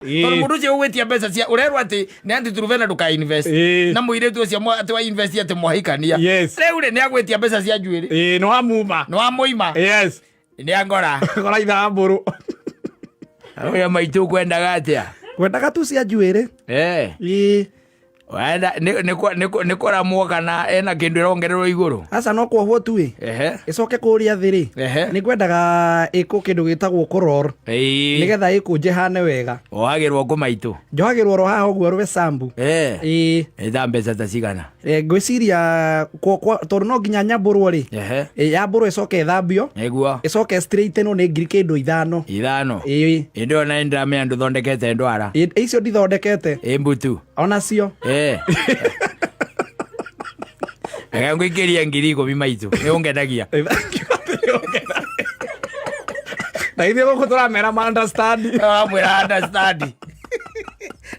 Tondũ mũndũ ũcio ũgwĩtia mbeca cia ũrerwo atĩ nĩ anti Truvena ndũka invest. Na mũirĩtu ũcio atĩ wa invest atĩ mwahikania. Rĩu rĩ nĩ agwĩtia mbeca cia njuĩrĩ. Ĩĩ, nĩ wamuma. Nĩ wamũima. Nĩ angora. Ngora ithambũrũ. Ũyũ maitũ kwendaga atĩa? Kwendaga tu cia njuĩrĩ. Ĩĩ. Wenda nĩ kũramwo kana ena kĩndũ ĩrongererwo igũrũ? Aca no kuohwo tu ĩ. Ĩcoke kũrĩa thĩ rĩ. Nĩ ngwendaga ĩkwo kĩndũ gĩtagwo kũror. Nĩgetha ĩkũnje hane wega. Wohagĩrwo kũ maitũ? Njohagĩrwo oro haha ũguo rwe sambu. Ĩĩ. Nĩ ta mbeca ta cigana? Ngwĩciria tondũ no nginya nyambũrwo rĩ. Yambũrwo ĩcoke ĩthambio. Nĩguo. Ĩcoke straightenwo nĩ ngiri kĩndũ 5. 5? Ĩĩ. Ĩndĩ ona nĩndĩramenya ndũthondekete ndwara. Icio ndithondekete. Ĩ mbutu. Onacio. Reke ngũikĩrie 10,000 maitũ. Nĩ ũngenagia. Na ithuĩ gũkũ tũramera ma understand. Ũramwĩra understand.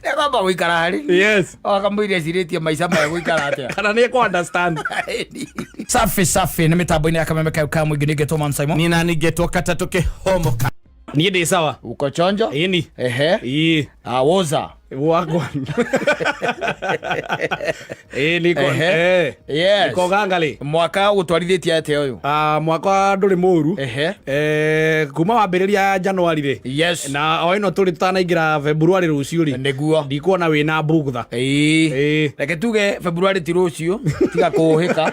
Nĩakwamba gũikara harĩ. Akamwĩra ecirĩtie maica maya gũikara atĩa. Kana nĩ ekũ understand. Safi safi nĩ mĩtambo-inĩ ya kameme kayo ka mũingĩ ningĩtwo Man Simon. Nina ningĩtwo katatũ kĩhomoka. Niĩ ndĩ sawa. Uko chonjo? Ĩni. Ehe. Ĩĩ. Awoza. Wakwa. Ĩĩ niko. Ehe. Yes. Niko gangali. Mwaka ũgũtwarithĩtie atĩa ũyũ? Ah, mwaka ndũrĩ mũru. Ehe. Kuma wambĩrĩria January rĩ. Na o ĩno tũrĩ tũtanaingĩra February rũciũ rĩ. Nĩguo. Ndikuona wĩna bugtha. Ĩĩ. Ĩĩ. Reke tuge February ti rũciũ, tiga kũũhĩka.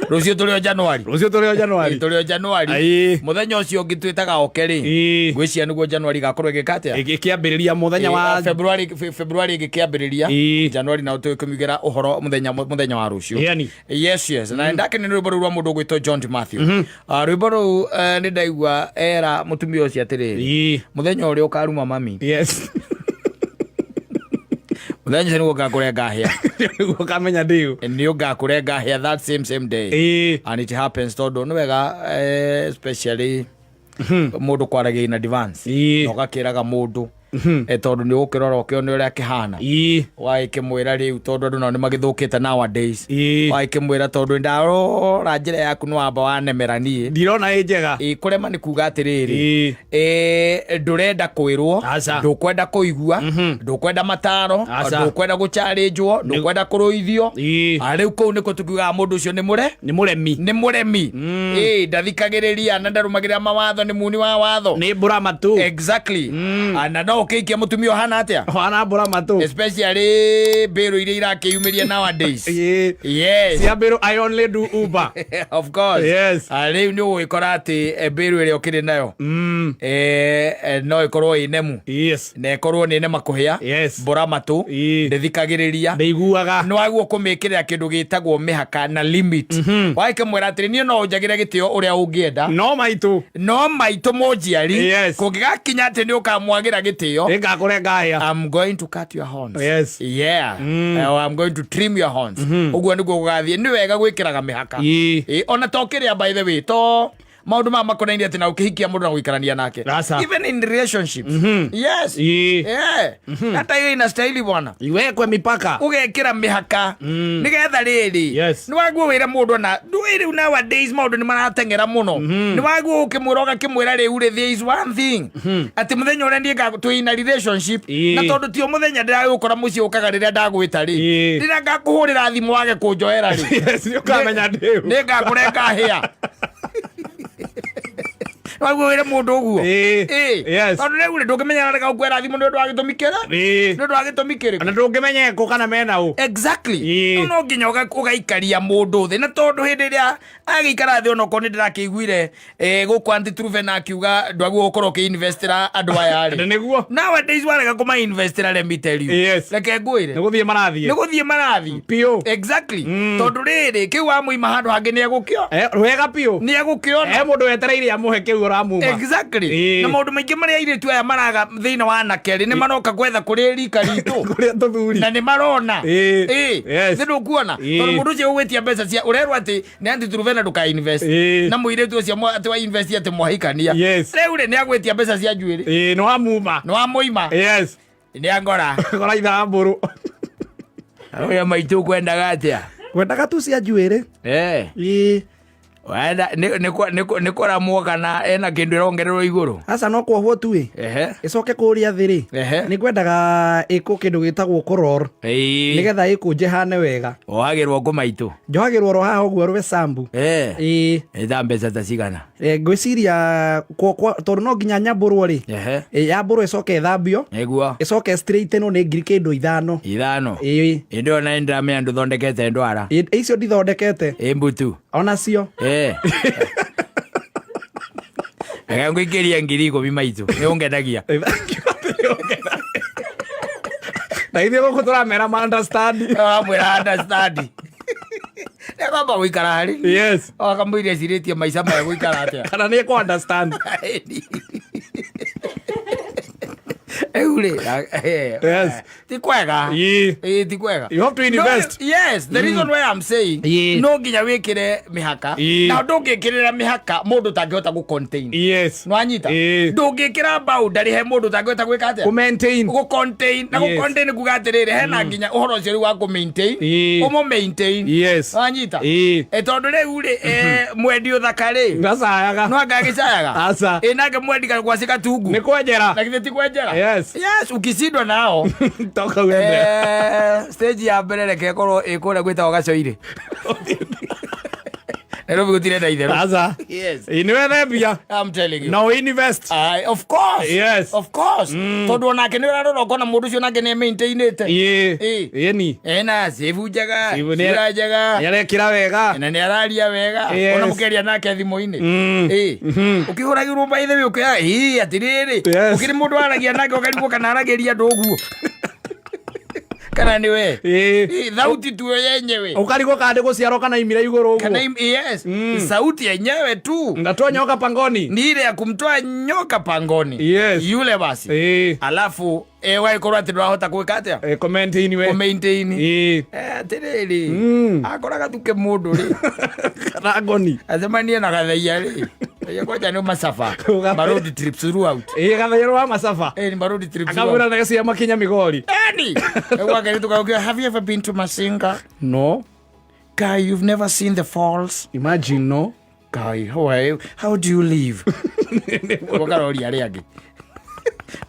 Rũciũ tũrĩ o January. Rũciũ tũrĩ o January. Ĩĩ, tũrĩ o January. Ĩĩ. Mũthenya ũcio ũngĩ twĩtaga oke rĩ. Ĩĩ. Ngwĩciria nĩguo January ĩgakorwo ĩgĩka atĩa? Ĩkĩambĩrĩria mũthenya wa Ĩĩ, February February ĩgĩkĩambĩrĩria. Ĩĩ. January nao tũkĩmugĩra ũhoro mũthenya wa rũciũ. Ĩani. Yes. Na ndakene nĩ rwĩmbo rũu rwa mũndũ ũgwĩtwo John Matthew. Rwĩmbo rũu nĩ ndaigua era mũtumia ũcio atĩrĩrĩ. Ĩĩ. Mũthenya ũrĩa ũkaruma mami. Mũthenya ũcio nĩguo ngakũrenga hĩa. Nĩguo ũkamenya ndĩũ. Nĩ ũngakũrenga hĩa that same same day. Ĩĩ. And it happens tondũ nĩ wega especially mũndũ kwaragia in advance. Ĩĩ. Na ũgakĩraga mũndũ. Tondũ nĩ ũgũkĩrora ũkĩone ũrĩa akĩhana. Ĩĩ. Wagĩkĩmwĩra rĩu tondũ andũ nao nĩ magĩthũkĩte nowadays. Ĩĩ. Wagĩkĩmwĩra tondũ ndarora njĩra yaku nĩ wamba wanemera niĩ. Ndirona ĩ njega. Ĩĩ, kũrema nĩ kuga atĩrĩrĩ. Ĩĩ. Ndũrenda kwĩrwo, Aca. ndũkwenda kũigua, ndũkwenda mataro, Aca. ndũkwenda gũcharĩnjwo, ndũkwenda kũrũithio. Ĩĩ. Rĩu kũu nĩkuo tũkiugaga mũndũ ũcio nĩ mũre Nĩ mũremi. Nĩ mũremi. Ĩĩ, ndathikagĩrĩria na ndarũmagĩrĩra mawatho, nĩ muni wa watho. Nĩ mbũra matũ. Exactly. Na no ũkĩikia mũtumia ũhana atĩa? Ũhana mbũra matũ. Especially mbĩrũ iria irakĩyumĩria nowadays. Ĩĩ. Yes. Cia mbĩrũ I only do Uber. Of course. Yes. Rĩu nĩ ũgũgĩkora atĩ mbĩrũ ĩrĩa ũkĩrĩ nayo no ĩkorwo ĩ nemu. Na ĩkorwo nĩ nema kũhĩa. Mbũra matũ. Ĩĩ. Ndĩthikagĩrĩria. Ndĩiguaga. Nĩ wagwo kũmĩkĩrĩra kĩndũ gĩtagwo mĩhaka na limit. Wagĩkĩmwĩra atĩrĩ niĩ no ũnjagĩre gĩtĩo ũrĩa ũngĩenda. No maitũ. No maitũ mũnjiari. Kũngĩgakinya atĩ nĩ ũkamwagĩra gĩtĩo. Nĩngakũrenga hĩa. I'm going to cut your horns. Yeah. I'm going to trim your horns. Ũguo nĩguo gũgathiĩ. Nĩ wega gwĩkĩraga mĩhaka. Ĩĩ. Ĩĩ, ona to kĩrĩa by the way, to maũndũ maya makonainie atĩ na ũkĩhikia mũndũ na gũikarania nake. Aca. Even in relationships. Yes. Ĩĩ. Yeah. Hata hiyo inastahili bwana. Iwekwe mipaka. Ũgekĩra mĩhaka nĩgetha rĩrĩ nĩ waguo wĩre mũndũ ona ndũĩ rĩu nowadays maũndũ nĩ marateng'era mũno nĩ waguo ũkĩmwĩra ũgakĩmwĩra rĩu rĩ there is one thing atĩ mũthenya ũrĩa niĩ twĩ in a relationship na tondũ ti o mũthenya ndĩragũkora mũciĩ ũkaga rĩrĩa ndagwĩta rĩ rĩrĩa ngakũhũrĩra thimũ wage kũnjoera rĩ Yes, nĩ ũkamenya ndĩũ. nĩ ngakũrenga hĩa. Waguo wĩre mũndũ ũguo. Ĩĩ. Ĩĩ. Yes. Tondũ rĩu rĩ ndũngĩmenya arega gũkwĩra thimũ nĩ ũndũ wa gĩtũmi kĩrĩ Ĩĩ. nĩ ũndũ wa gĩtũmi kĩrĩkũ. Na ndũngĩmenya ekũ kana mena ũ. Exactly. Ĩĩ. Rĩu no nginya ũgaikaria mũndũ thĩ na tondũ hĩndĩ ĩrĩa agĩikara thĩ onokorwo nĩ ndĩrakĩiguire gũkũ Aunty Truven akiuga ndwagĩrĩirwo gũkorwo ũkĩinvestĩra andũ aya rĩ. Nĩguo. Nowadays warega kũmainvestĩra let me tell you. Reke ngwĩre. Nĩ gũthiĩ marathiĩ. Nĩ gũthiĩ marathiĩ. Piũ. Exactly. Tondũ rĩrĩ kĩu wamũima handũ hangĩ nĩ egũkĩo. Wega piũ. Nĩ egũkĩona. Mũndũ wetereire amũhe kĩu ũramuma. Exactly. Ĩĩ. Na maũndũ maingĩ marĩa airĩtu aya maraga thĩinĩ wa anake rĩ nĩ maroka gwetha kũrĩ rika ritũ. Kũrĩa tũthuri. Na nĩ marona. Ĩĩ. Ĩĩ. Yes. Nĩ ndũkuona. Ĩĩ. Tondũ mũndũ ũcio ũgwĩtia mbeca cia ũrerwo atĩ nĩ anti Truvena ndũka invest. Ĩĩ. Na mũirĩtu ũcio atĩ wa invest atĩ mwahikania. Rĩu rĩ nĩ agwĩtia mbeca cia njuĩrĩ. Ĩĩ, nĩ wamuma. Nĩ wamũima. Nĩ angora. Ngora ithambũrũ. Ũyũ maitũ kwendaga atĩa? Kwendaga tu cia njuĩrĩ. Ĩĩ. Wenda nĩ kũramwo kana ena kĩndũ ĩrongererwo igũrũ? Aca, no kuohwo tu ĩ. Ĩcoke kũrĩa thĩ rĩ, nĩ ngwendaga ĩkwo kĩndũ gĩtagwo kũror, nĩgetha ĩkũnje hane wega. Wohagĩrwo kũ, maitũ? Njohagĩrwo ro haha ũguo rwe sambu. Ĩĩ. Nĩ ta mbeca ta cigana? Ngwĩciria tondũ no nginya nyambũrwo rĩ, yambũrwo ĩcoke ĩthambio, ĩcoke straightenwo, nĩ ngiri kĩndũ 5. 5? Ĩĩ. Ĩndĩ ona nĩndĩramenya ndũthondekete ndwara. Icio ndithondekete. Ĩ mbutu? Onacio. Reke ngũikĩrie 10,000, maitũ, nĩ ũngenagia. Na ithuĩ gũkũ tũramera ma understand. Wamwĩra understand, nĩkwamba gũikara harĩ akamwĩria ecirĩtie maica maya gũikara atĩa. Kana nĩ kũ understand. Rĩu rĩ, ti kwega. Ti kwega. You have to invest. No, yes, the reason why I'm saying, no nginya wĩkĩre mĩhaka, na ndũngĩkĩrĩra mĩhaka mũndũ ũtangĩhota gũ contain. Nĩwanyita? Ndũngĩkĩra boundary he mũndũ ũtangĩhota gwĩka atĩa? Kũ maintain. Gũ contain na gũ contain kuga atĩrĩrĩ, hena nginya ũhoro ũcio rĩu wa kũ maintain, ũmũ maintain. Wanyita? Tondũ rĩu rĩ, mwendi ũthaka rĩ, Ngacayaga. no anga agĩcayaga. Aca. Nake mwendi gwacĩ gatungu. Nĩ kwenjera. Na githĩ ti kwenjera? Yes. Yes, ukishindwa nao, Toka uende. Stage ya mbere reke ĩkorwo ĩ kũrĩa gwĩtagwo Gacoirĩ, Nairobi gũtirĩ na itherũ. Aca. Yes. Nĩ wethe mbia. I'm telling you. Na ũ invest. Aye, of course. Of course, tondũ onake nĩ ũrarora ũkona mũndũ ũcio nake nĩ maintainĩte. Ĩni. Ena cibu njega, Cibu nĩ- cira njega, Nĩ arekĩra wega. Na nĩ araria wega. Ona mũkĩaria nake thimũ-inĩ, ũkĩhũragĩrwo by the way, ũkĩoya ĩ atĩrĩrĩ, ũkĩrĩ mũndũ waragia nake ũkarigwo kana aragĩria andũ ũguo kana nĩ we. Thauti tu yenyewe. Ũkarigwo kana nĩ gũciarwo kana imira igũrũ kana ũguo. Yes, sauti yenyewe tu. Ngatoa nyoka pangoni. Ni ile ya kumtoa nyoka pangoni. Yule basi. Alafu ũgagĩkorwo atĩ ndũrahota gwĩka atĩa? Kũ maintain we. Kũ maintain. Atĩrĩrĩ, akoraga tuke mũndũ rĩ, Kana ngoni. Acemanie na Gathaia rĩ, Thaia kwanja nĩ macaba, ma road trips throughout. Gathaia wa macaba. Ni ma road trips throughout. Akamwĩra na cia makinya Migori. Eni gwake nĩ tũkaũkia, "Have you ever been to Masinga?" No. "Guy, you've never seen the falls?" Imagine, no. "Guy, how do you live?" Ũkaroria arĩa angĩ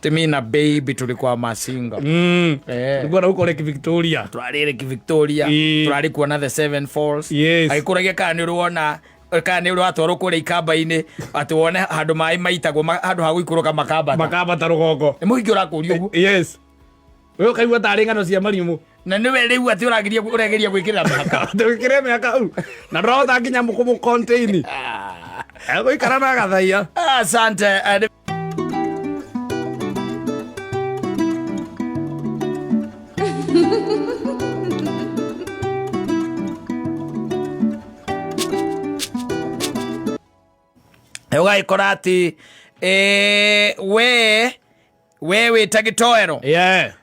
timi na baby tulikuwa Masinga. Nĩguo na gũkũ Lake Victoria. Tũrarĩ Lake Victoria. Tũrarĩ kuona the Seven Falls. Agĩkũragia kana nĩ ũrĩ wona, kana nĩ ũrĩ watwarwo kũrĩa ikamba-inĩ atĩ wone handũ maĩ maitagwo, handũ ha gũikũrũka makambata. Makambata rũgongo. Nĩ mũhiki ũrakũria ũguo. Yes, we ũkaigua tarĩ ng'ano cia marimũ. Na nĩwe rĩu atĩ ũrageria ũregeria gwĩkĩrĩra mĩhaka. Twĩkĩre mĩaka hau na ndũrahota nginya kũmũ contain, egũikara na Gathaia. Asante. Ũgagĩkora atĩ we wĩ ta gĩtoero,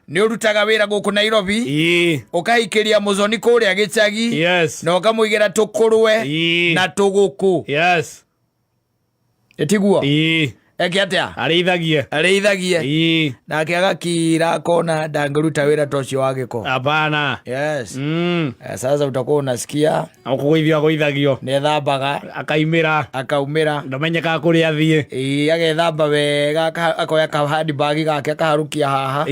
nĩ ũrutaga wĩra gũkũ Nairobi, ũkahikĩria mũconi kũrĩa gĩcagi, na ũkamũigĩra tũkũrwe na tũgũkũ. Ĩtiguo? Eke atĩa? Arĩithagie. Arĩithagie. Nake agakira akona ndangĩruta wĩra ta ũcio wa gĩko. Hapana. Yes. Sasa utakuwa unasikia Kũgũithio agũithagio. Nĩethambaga. Akaimĩra. Akaumĩra. Ndamenyekaga kũrĩa athiĩ. Ĩĩ, agethamba wega, akoya ka handbag gake akaharũkia haha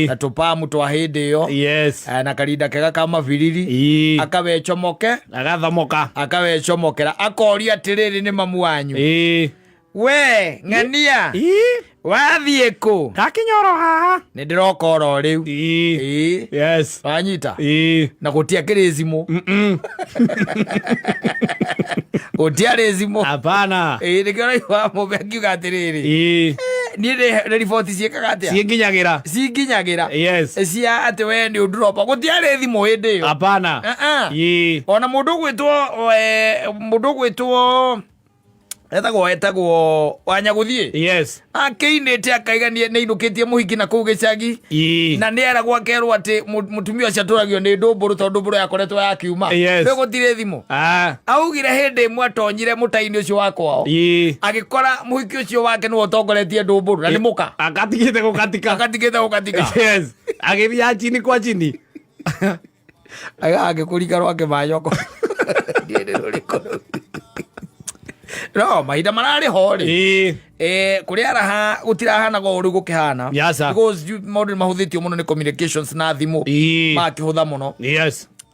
na tũpamu twa hĩndĩ ĩyo, na karinda kega ka mabiriri, akawecomoke. Agathomoka. Akawecomokera, akoria atĩrĩrĩ, nĩ mamu wanyu, we ng'ania, wathiĩ kũ? Ndakinya oro haha. Nĩ ndĩroka oro rĩu. Ĩĩ. Wanyita? Na gũtiakĩrĩ thimũ. Gũtiarĩ thimũ. Hapana. Ĩĩ, nĩkĩo ũraigua mũmbe akiuga atĩrĩrĩ, niĩ nĩ riboti ciĩkaga atĩa? Ciĩnginyagĩra. Cinginyagĩra. Cia atĩ we nĩ ũndropa, gũtiarĩ thimũ hĩndĩ ĩyo. Hapana. Uh-uh. Ona mũndũ ũgwĩtwo etagwo Wanyagũthiĩ, akĩinĩte akaiga nĩ ainũkĩtie mũhiki na kũu gĩcagi, na nĩ eragwo akerwo atĩ mũtumia ũcio atũragio nĩ ndũmbũrũ tondũ ndũmbũrũ yakoretwo yakiuma. Rĩu gũtirĩ thimũ. Augire hĩndĩ ĩmwe atonyire mũtai-inĩ ũcio wa kwao, agĩkora mũhiki ũcio wake nĩwe ũtongoretie ndũmbũrũ na nĩ mũka. Akatigĩte gũkatika. Akatigĩte gũkatika. Yes, agĩthiĩ chini kwa chini. Agĩkũrika rwake manyoko. Ndiĩ nĩ rũrĩkũ rũu. No mahinda mararĩ ho rĩ, kũrĩa araha gũtirahanaga ũũ rĩu gũkĩhana. Yes, sir. Because maũndũ nĩ mahũthĩtio mũno nĩ communications na thimũ, makĩhũtha mũno.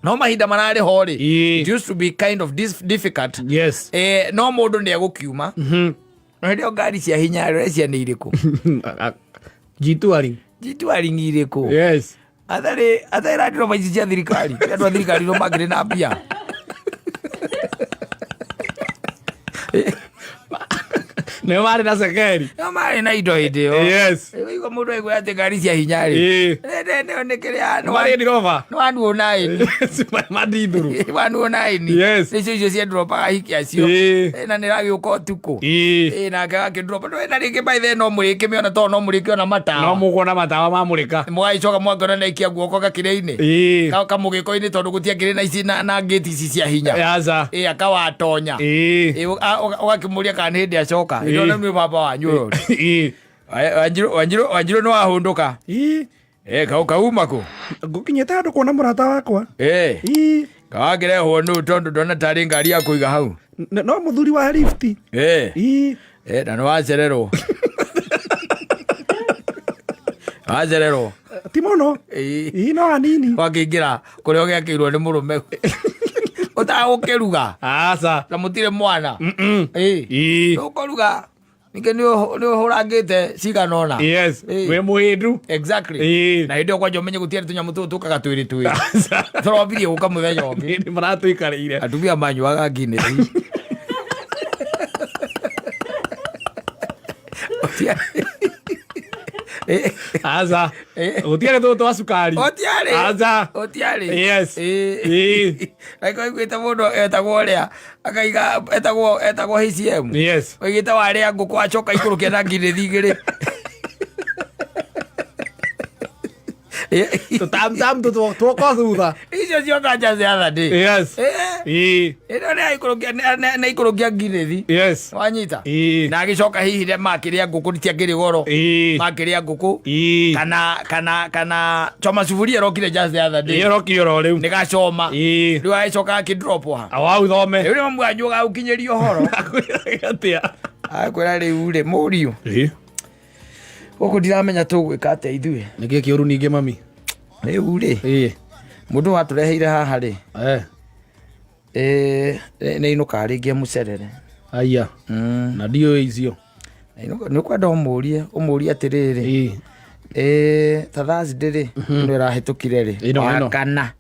No mahinda mararĩ ho rĩ, it used to be kind of difficult. No mũndũ nĩ egũkiuma no hĩndĩ ĩyo ngari cia hinya rĩ nĩ irĩkũ? Jituari. Jitwaringi irĩkũ? Atharĩ atharĩ Land Rover ici cia thirikari, andũ a thirikari no makĩrĩ na mbia. Nĩo marĩ na cekeri. No marĩ na indo hĩndĩ ĩyo. Ũigua mũndũ aigua atĩ ngari cia hinya rĩ, nĩ kĩrĩa nĩ Marĩ Rover. Nĩ 109. Mandithũrũ. 109. Nĩcio icio ciendropaga hiki acio. Na nĩ ragĩũka ũtukũ. Nake agakĩdrop na rĩngĩ by then no mũrĩkĩmĩona tondũ no mũrĩkĩona No matawa. Mũkuona matawa mamũrĩka. Mũgagĩcoka mwakĩona naikia guoko gakĩrĩa-inĩ, kamũgĩko-inĩ tondũ gũtiakĩrĩ na ici na ngĩti ici cia hinya. Aca. Akawatonya. Ũgakĩmũria kana nĩ hĩndĩ acoka. Hĩndĩ ĩyo nĩ baba wanyu ũyũ. Wanjiru, Wanjiru, Wanjiru, nĩ wahũndũka. Kau kauma kũ? Ngũkinyĩte handũ kuona mũrata wakwa. Kawakĩrehwo nũ, tondũ ndona tarĩ ngari ya kũiga hau? No mũthuri wa lift. Na nĩ wacererwo, wacererwo. Ti mũno. No hanini. Wakĩingĩra kũrĩa ũgĩakĩirwo nĩ mũrũme ũtagũkĩruga. Aca. Na mũtirĩ mwana. Ũkũruga ningĩ nĩ ũhũrangĩte cigana ũna. Wĩ mũhĩndu. Na hĩndĩ ĩyo kwanja ũmenye gũtiarĩ tũnyamũ tũtũ tũkaga twĩrĩ twĩrĩ, tũrombirie gũka mũthenya ũngĩ. Nĩ maratũikarĩire. Atumia manyuaga Guinness. Aca, gũtiarĩ tũtũ twa cukari. Gũtiarĩ. Aca. Gũtiarĩ. Aiko iguĩte mũndũ etagwo ũrĩa akaiga etagwo HCM. Oigĩte warĩa ngũkũ acoka ikũrũkia na Guinness igĩrĩ. Tũtamtam tũtwoka thutha. Icio cioka just the other day. Ĩno nĩ aikũrũkia, nĩ aikũrũkia Guinness. Wanyita. Na agĩcoka hihi rĩa makĩrĩa ngũkũ tiakĩrĩ goro. Makĩrĩa ngũkũ kana choma sufuria ĩrokire just the other day. Ĩrokire oro rĩu. Nĩ gacoma. Rĩu agĩcoka akĩdrop ha. Awau thome. Rĩu nĩ mamu wanyu ũgagũkinyĩria ũhoro. Akwĩraga atĩa? Akwĩra rĩu rĩ, mũriũ, gũkũ ndiramenya tũgwĩka atĩa ithuĩ. Nĩkĩ kĩũru ningĩ, mami? Rĩu rĩ, mũndũ watũreheire haha rĩ, nĩ inũkaga rĩngĩ mũcerere. Aya. Na ndiũĩ icio. Nĩ ũkwenda ũmũrie atĩrĩrĩ, ta Thursday rĩ, ĩno ĩrahĩtũkire rĩ, Ĩno, ĩno. Wakana,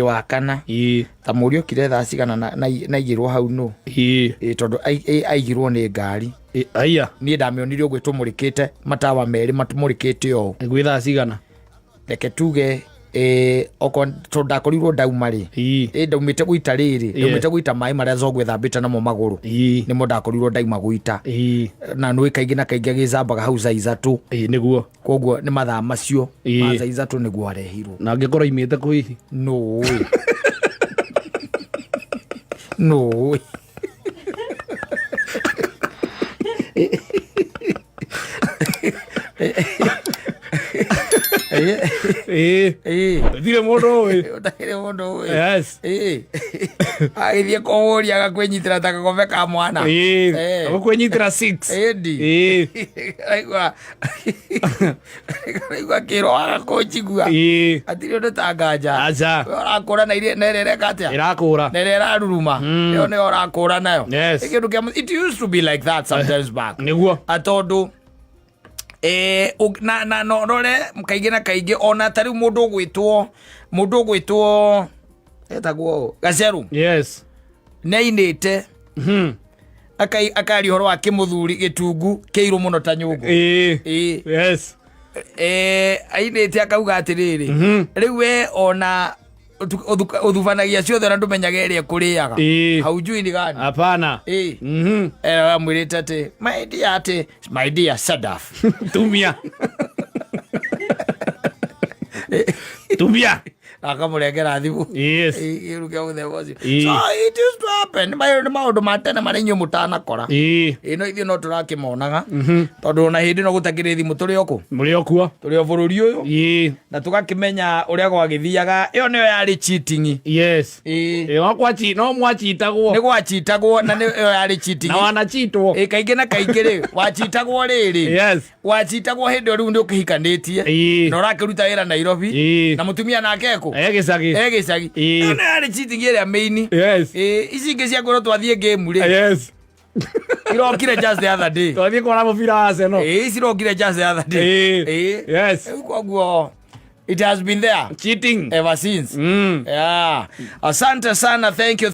wakana, ta mũriũ okire thaa cigana na aigĩrwo hau nũ? Tondũ aigirwo nĩ ngari. Aya. Niĩ ndamĩonire ũguo ĩtũmũrĩkĩte, matawa merĩ matũmũrĩkĩte ũũ. Gwĩ thaa cigana? Reke tuge, okorwo tondũ ndakorirwo ndauma rĩ, ndaumĩte gũita rĩrĩ, ndaumĩte gũita maĩ marĩa Zogwe thambĩte namo magũrũ. Nĩmo ndakorirwo ndauma gũita. Na nĩ kaingĩ na kaingĩ agĩcambaga hau thaa 3. Nĩguo. Koguo nĩ mathaa macio ma thaa 3 nĩguo arehirwo. Na angĩkorwo imĩte kũ hihi? Nũĩ nũĩ. Gũtirĩ mũndũ ũĩ. Ũtakĩrĩ mũndũ ũĩ. Agĩthiĩ kũhũria agakwĩnyitĩra ta gakombe ka mwana. Agũkwĩnyitĩra six. Ĩndi. Raigua raigua kĩro waga kũnjigua. Hatirĩ ũndũ ta nganja. Aca. We ũrakũra na na ĩrĩa ĩreka atĩa? Ĩrakũra. Na ĩrĩa ĩraruruma, ĩyo nĩyo ũrakũra nayo. Nĩ kĩndũ kĩa it used to be like that sometimes back. Tondũ na no rore kaingĩ na kaingĩ, ona ta rĩu mũndũ ũgwĩtwo etagwo Gaceru nĩ ainĩte akaria ũhoro wa kĩmũthuri gĩtungu kĩirũ mũno ta nyũngũ. Ainĩte akauga atĩrĩrĩ, rĩu we ona ũthubanagia ciothe na ndũmenyaga ĩrĩa ĩkũrĩaga. Haujui ni gani. Hapana. Amwĩrĩte atĩ my dear, atĩ my dear Sadaf. Tumia. Tumia. Na akamũrengera thimũ. Yes. Kĩndũ kĩa mũthemba ũcio. Ĩĩ. So it used to happen. Mayo nĩ maũndũ ma tene marĩa inyuĩ mũtanakora. Ĩĩ. Ĩĩ no ithuĩ no tũrakĩmonaga. Tondũ ona hĩndĩ ĩno gũtakĩrĩ thimũ tũrĩ o kũ? Mũrĩ o kuo. Tũrĩ o bũrũri ũyũ. Ĩĩ. Na tũgakĩmenya ũrĩa gwagĩthiaga. Ĩyo nĩyo yarĩ cheating. Yes. Ĩĩ. Ĩĩ, no kwachi no mwachitagwo. Nĩ gwachitagwo na nĩ ĩyo yarĩ cheating. Na wanachitwo. Ĩĩ kaingĩ na kaingĩ rĩ wachitagwo rĩrĩ. Yes. Wachitagwo hĩndĩ ĩyo rĩu nĩ ũkĩhikanĩtie. Ĩĩ. Na ũrakĩruta wĩra Nairobi. Ĩĩ. Na mũtumia nake ekũ? E gĩcagi. E gĩcagi. Ĩĩ. Ĩyo nĩyo yarĩ cheating ĩrĩa main. Yes. Ĩĩ ici ingĩ cia kwĩrwo twathiĩ game rĩ. Yes. Irokire just the other day. Twathiĩ kuona mũbira wa Arsenal. Ĩĩ ici irokire just the other day. Ĩĩ. Ĩĩ. Yes. Rĩu koguo it has been there Cheating. ever since. Yeah. Asante sana, thank you.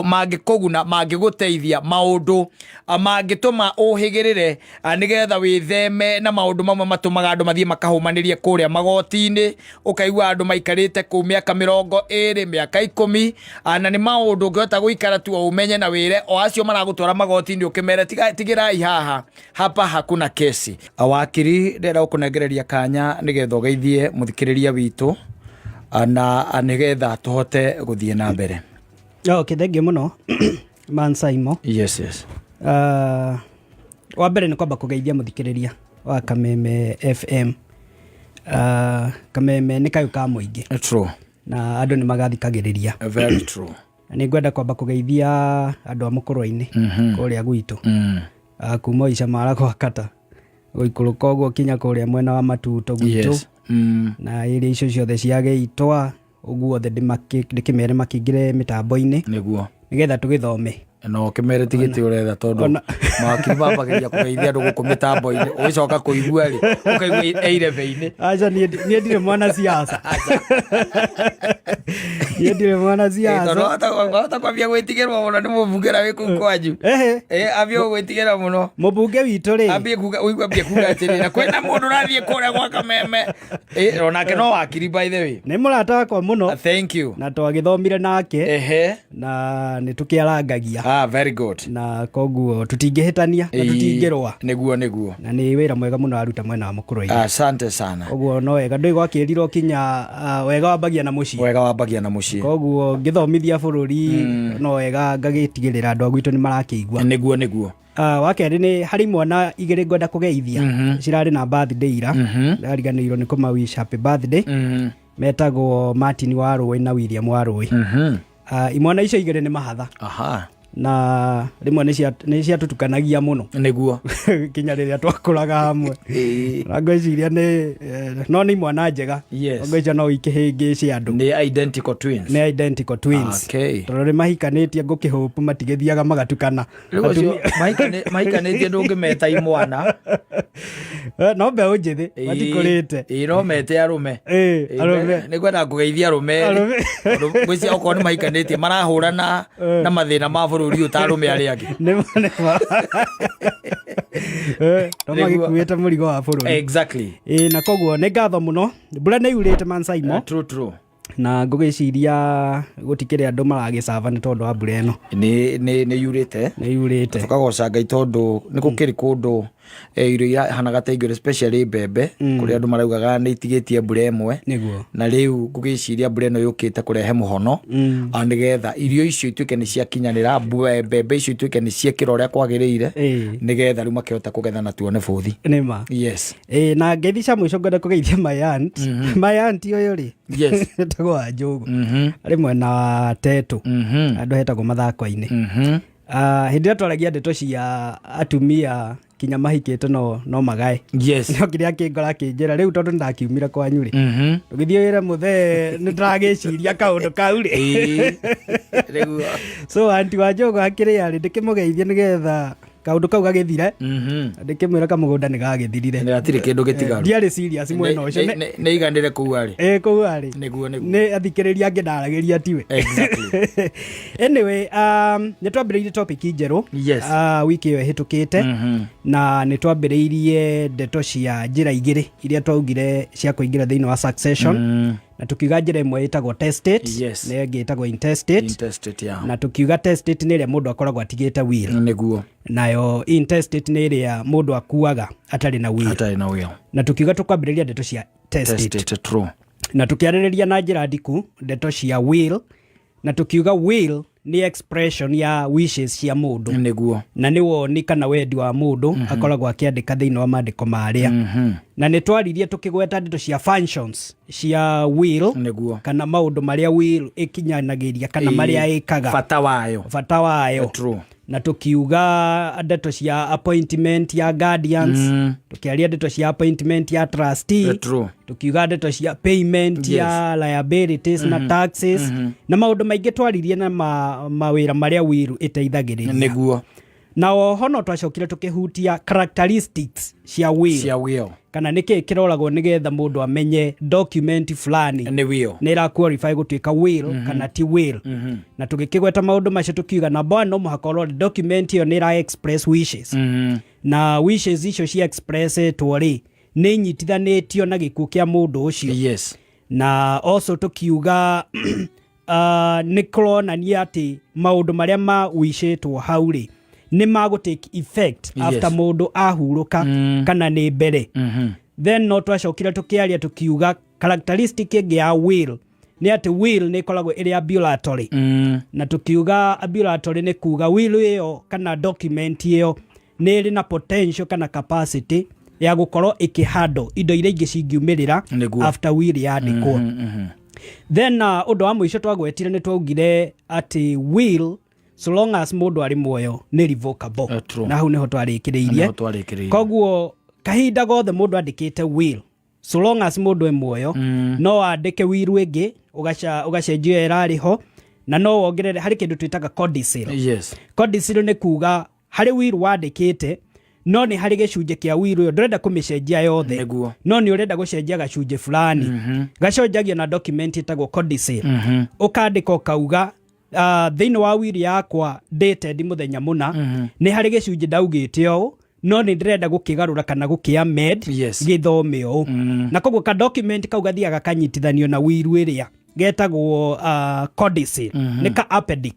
Mangĩkũguna, mangĩgũteithia maũndũ mangĩtũma ũhĩgĩrĩre, nĩgetha wĩtheme na maũndũ mamwe matũmaga andũ mathiĩ makahũmanĩrie kũrĩa magoti-inĩ, ũkaigua andũ maikarĩte kũu mĩaka 20, mĩaka 10, na nĩ maũndũ ũngĩhota gũikara tu o ũmenye na wĩre o acio maragũtwara magoti-inĩ ũkĩmere tigĩrai haha, hapa hakuna kesi. Wakiri, ndĩrenda gũkũnengereria kanya nĩgetha ũgeithie mũthikĩrĩria witũ na nĩgetha tũhote gũthiĩ na mbere. Okay, thank you mũno Man Saimo. Yes, yes. Wa mbere nĩ kwamba kũgeithia mũthikĩrĩria wa Kameme FM. Kameme nĩ kayũ ka mũingĩ. True. Na andũ nĩ magathikagĩrĩria. Very true. Na nĩ ngwenda kwamba kũgeithia andũ a mũkũrwa-inĩ kũrĩa gwitũ. Kuma Icamara gwa Kata gũikũrũka ũguo kinya kũrĩa mwena wa Matuto gwitũ. Yes. Na area icio ciothe cia Gĩitwa ũguo othe ndĩkĩmere makĩingĩre mĩtambo-inĩ. Nĩguo. Nĩgetha tũgĩthome. No ũkĩmere ti gĩtĩ ũretha tondũ mawakiri mambagĩrĩria kũgeithia andũ gũkũ mĩtambo-inĩ, ũgĩcoka kũigua rĩ, ũkaigua e irebe-inĩ. Aca, niĩ ndirĩ mwana siasa. Niĩ ndirĩ mwana siasa. Tondũ wahota kwambia gwĩtigĩrwo mũno nĩ mũmbunge ũrĩa wĩ kũu kwanyu. Ehe. Ambie gũgwĩtigĩra mũno. Mũmbunge witũ rĩ. Ambie kuga, ũigue ambie kuga atĩrĩ, na kwĩna mũndũ ũrathiĩ kũrĩa gwa Kameme. Onake no wakiri by the way. Nĩ mũrata wakwa mũno. Thank you. Na twagĩthomire nake. Ehe. Na nĩ tũkĩarangagia. Very good. Na koguo tũtingĩhĩtania na tũtingĩrũa. Nĩguo, nĩguo. Na nĩ wĩra mwega mũno aruta mwena wa mũkũrũ-inĩ. Asante sana. Koguo no wega ndũĩ gwakĩrirwo kinya, wega wambagia na mũciĩ. Wega wambagia na mũciĩ. Koguo ngĩthomithia bũrũri no wega ngagĩtigĩrĩra andũ a gwitũ nĩ marakĩigua. Nĩguo, nĩguo. Wa kerĩ nĩ harĩ imwana igĩrĩ ngwenda kũgeithia. Cirarĩ na birthday ira. Ndariganĩirwo nĩ kũma wish happy birthday. Metagwo Martin wa Rũĩ na William wa Rũĩ. Imwana icio igĩrĩ nĩ mahatha. Na rĩmwe nĩ ciatutukanagia mũno. Nĩguo. Kinya rĩrĩa twakũraga hamwe. Na ngwĩciria nĩ, no nĩ imwana njega. Yes. Ngwĩciria no ikĩhĩngĩce andũ. Nĩ identical twins. Nĩ identical twins. Okay. Tondũ nĩ mahikanĩtie ngũkĩhũpu matigĩthiaga magatukana. Rĩu acio mahikanĩtie ndũngĩmeta imwana. No mbeũ njĩthĩ, matikũrĩte. Ĩĩ, no mete arũme. Ĩĩ, arũme. Nĩ ngwenda kũgeithia arũme erĩ. Arũme. Tondũ ngwĩciria okorwo nĩ mahikanĩtie marahũrana na mathĩna ma bũrũri ũyũ ta arũme arĩa angĩ. Nĩ ma, nĩ ma. No Nĩguo. magĩkuĩte mũrigo wa bũrũri. Exactly. Ĩĩ, na koguo nĩ ngatho mũno. Mbura nĩ yurĩte Man Saimo. True, true. Na ngũgĩciria gũtikĩrĩ andũ maragĩcaba nĩ tondũ wa mbura ĩno. Nĩ yurĩte. Nĩ yurĩte. Tũkagoca Ngai tondũ nĩ gũkĩrĩ kũndũ, irio irahanaga ta ingĩ, especially mbembe, kũrĩa andũ maraugaga nĩ itigĩtie mbura ĩmwe. Nĩguo. Na rĩu ngũgĩciria mbura ĩno yũkĩte kũrehe mũhono, nĩgetha irio icio ituĩke nĩ ciakinyanĩra, mbembe icio ituĩke nĩ ciekĩra ũrĩa kwagĩrĩire, nĩgetha rĩu makĩhota kũgetha na tuone bũthi. Nĩ ma. Yes. Na ngeithi cia mũico ngwenda kũgeithia my aunt. My aunt ũyũ rĩ. Yes. Etagwo wa Njũgũ. Arĩ mwena wa Tetu. Andũ hetagwo mathako-inĩ. Hĩndĩ ĩrĩa twaragia ndeto cia atumia kinya mahikĩte no magae. Yes. No kĩrĩa kĩngora kĩnjĩra rĩu tondũ nĩndakiumire kwanyu rĩ. Ũgĩthiĩ wĩra mũthee nĩndĩragĩciria kaũndũ kau rĩ. Rĩu. So auntie wa Njũgũ akĩrĩ arĩ ndĩkĩmũgeithie nĩgetha Kaũndũ kau gagĩthire, ndĩkĩmwĩra kamũgũnda nĩ gagĩthirire. Nĩ hatirĩ kĩndũ gĩtigaru. Ndiarĩ serious mwena ũcio. Nĩ iganĩre kũu arĩ. Ĩ, kũu arĩ. Nĩguo. Nĩ athikĩrĩria angĩ ndaragĩria tiwe. Anyway, nĩ twambĩrĩirie topic njerũ wiki ĩyo ĩhĩtũkĩte, na nĩ twambĩrĩirie ndeto cia njĩra igĩrĩ iria twaugire cia kũingĩra thĩinĩ wa succession, na tukiuga njĩra ĩmwe ĩtagwo testate, na ĩngĩ ĩtagwo intestate. Intestate, yeah. Na tukiuga testate nĩ ĩrĩa mũndũ akoragwo atigĩte will, nayo intestate nĩ ĩrĩa mũndũ akuaga atarĩ na will. Atarĩ na will. Na tukiuga tũkwambĩrĩria ndeto cia testate. Testate, true. Na tũkĩarĩrĩria na njĩra ndiku ndeto cia will, na tukiuga will nĩ expression ya wishes cia mũndũ, na nĩ woni kana wendi wa mũndũ akoragwo akĩandĩka thĩinĩ wa maandĩko marĩa. Na nĩ twaririe tũkĩgweta ndeto cia functions cia will, kana maũndũ marĩa will ĩkinyanagĩria kana marĩa ĩkaga. Bata wayo. Bata wayo. Na tukiuga ndeto cia appointment ya guardians, tukiaria ndeto cia appointment ya trustee, tukiuga ndeto cia payment ya liabilities na taxes na maũndũ maingĩ twaririe na mawĩra marĩa will ĩteithagĩrĩria. Na oho no twacokire tũkĩhutia characteristics cia will, Cia will. Kana nĩkĩĩ kĩroragwo nĩgetha mũndũ amenye document fulani Nĩ will. Nĩ ĩra qualify gũtuĩka will kana ti will. Na tũgĩkĩgweta maũndũ macio tũkiuga number one, no mũhaka ũrore document ĩyo nĩ ĩra express wishes, na wishes icio cia expressetwo rĩ, nĩ inyitithanĩtio na gĩkuũ kĩa mũndũ ũcio. Na also tũkiuga nĩ kũronania atĩ maũndũ marĩa ma wicĩtwo hau rĩ, nĩ magũ take effect after mũndũ ahurũka kana nĩ mbere. Then no twacokire tũkĩaria tũkiuga characteristic ĩngĩ ya will nĩ atĩ will nĩ ĩkoragwo ĩrĩ ambulatory. Na tũkiuga ambulatory nĩ kuga will ĩyo kana document ĩyo nĩ ĩrĩ na potential kana capacity ya gũkorwo ĩkĩhandle indo iria ingĩ cingiumĩrĩra after will yandĩkwo. Then ũndũ wa mũico twagwetire nĩ twaugire atĩ will, so long as mũndũ arĩ muoyo, nĩ revocable. True. Na hau nĩho twarĩkĩrĩirie. Nĩho twarĩkĩrĩirie. Koguo kahinda gothe mũndũ andĩkĩte will, so long as mũndũ e muoyo, no andĩke will ĩngĩ, ũgacenjia ĩrarĩ ho, na no wongerere harĩ kĩndũ twĩtaga codicil. Codicil nĩ kuga harĩ will wandĩkĩte, no nĩ harĩ gĩcunjĩ kĩa will ĩyo ndũrenda kũmĩcenjia yothe, no nĩ ũrenda gũcenjia gacunjĩ fulani. Gacenjagio na document ĩtagwo codicil. Ũkandĩka ũkauga, thĩinĩ wa will yakwa dated mũthenya mũna, nĩ harĩ gĩcunjĩ ndaugĩte ũũ, no nĩ ndĩrenda gũkĩgarũra kana gũkĩ amend gĩthome ũũ. Na koguo ka document kau gathiaga kanyitithanio na will ĩrĩa getagwo codicil. Nĩ ka appendix.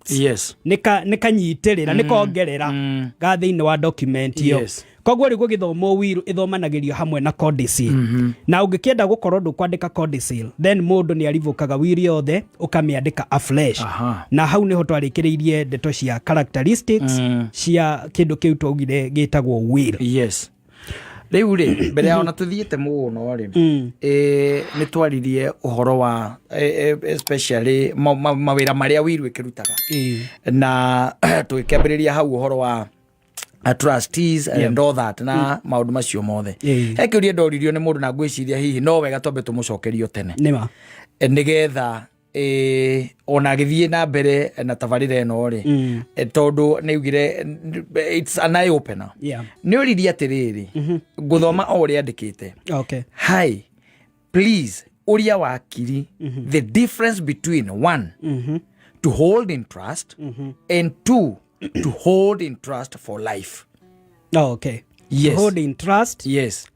Nĩ kanyitĩrĩra, nĩ kongerera ga thĩinĩ wa document ĩyo. Koguo rĩu gũgĩthomwo will ĩthomanagĩrio hamwe na codicil. Na ũngĩkĩenda gũkorwo ndũkwandĩka codicil, then mũndũ nĩ arivokaga will yothe, ũkamĩandĩka afresh. Na hau nĩho twarĩkĩrĩirie ndeto cia characteristics cia kĩndũ kĩu twaugire gĩtagwo will. Yes, rĩu rĩ, mbere ya ona tũthiĩte mũno rĩ, nĩ twaririe ũhoro wa especially mawĩra marĩa will ĩkĩrutaga, na tũgĩkĩambĩrĩria hau ũhoro wa trustees and all that na maũndũ macio mothe. He kĩũria ndoririo nĩ mũndũ, na ngwĩciria hihi no wega twambe tũmũcokerio tene, Nĩma. Nĩgetha ona agĩthiĩ na mbere na tabarĩra ĩno rĩ, tondũ nĩ augire it's an eye opener. Nĩ oririe atĩrĩrĩ, ngũthoma o ũrĩa andĩkĩte. "Hi, please ũria wakiri the difference between one, to hold in trust, and two, to hold in trust for life." Oh, okay. To hold in trust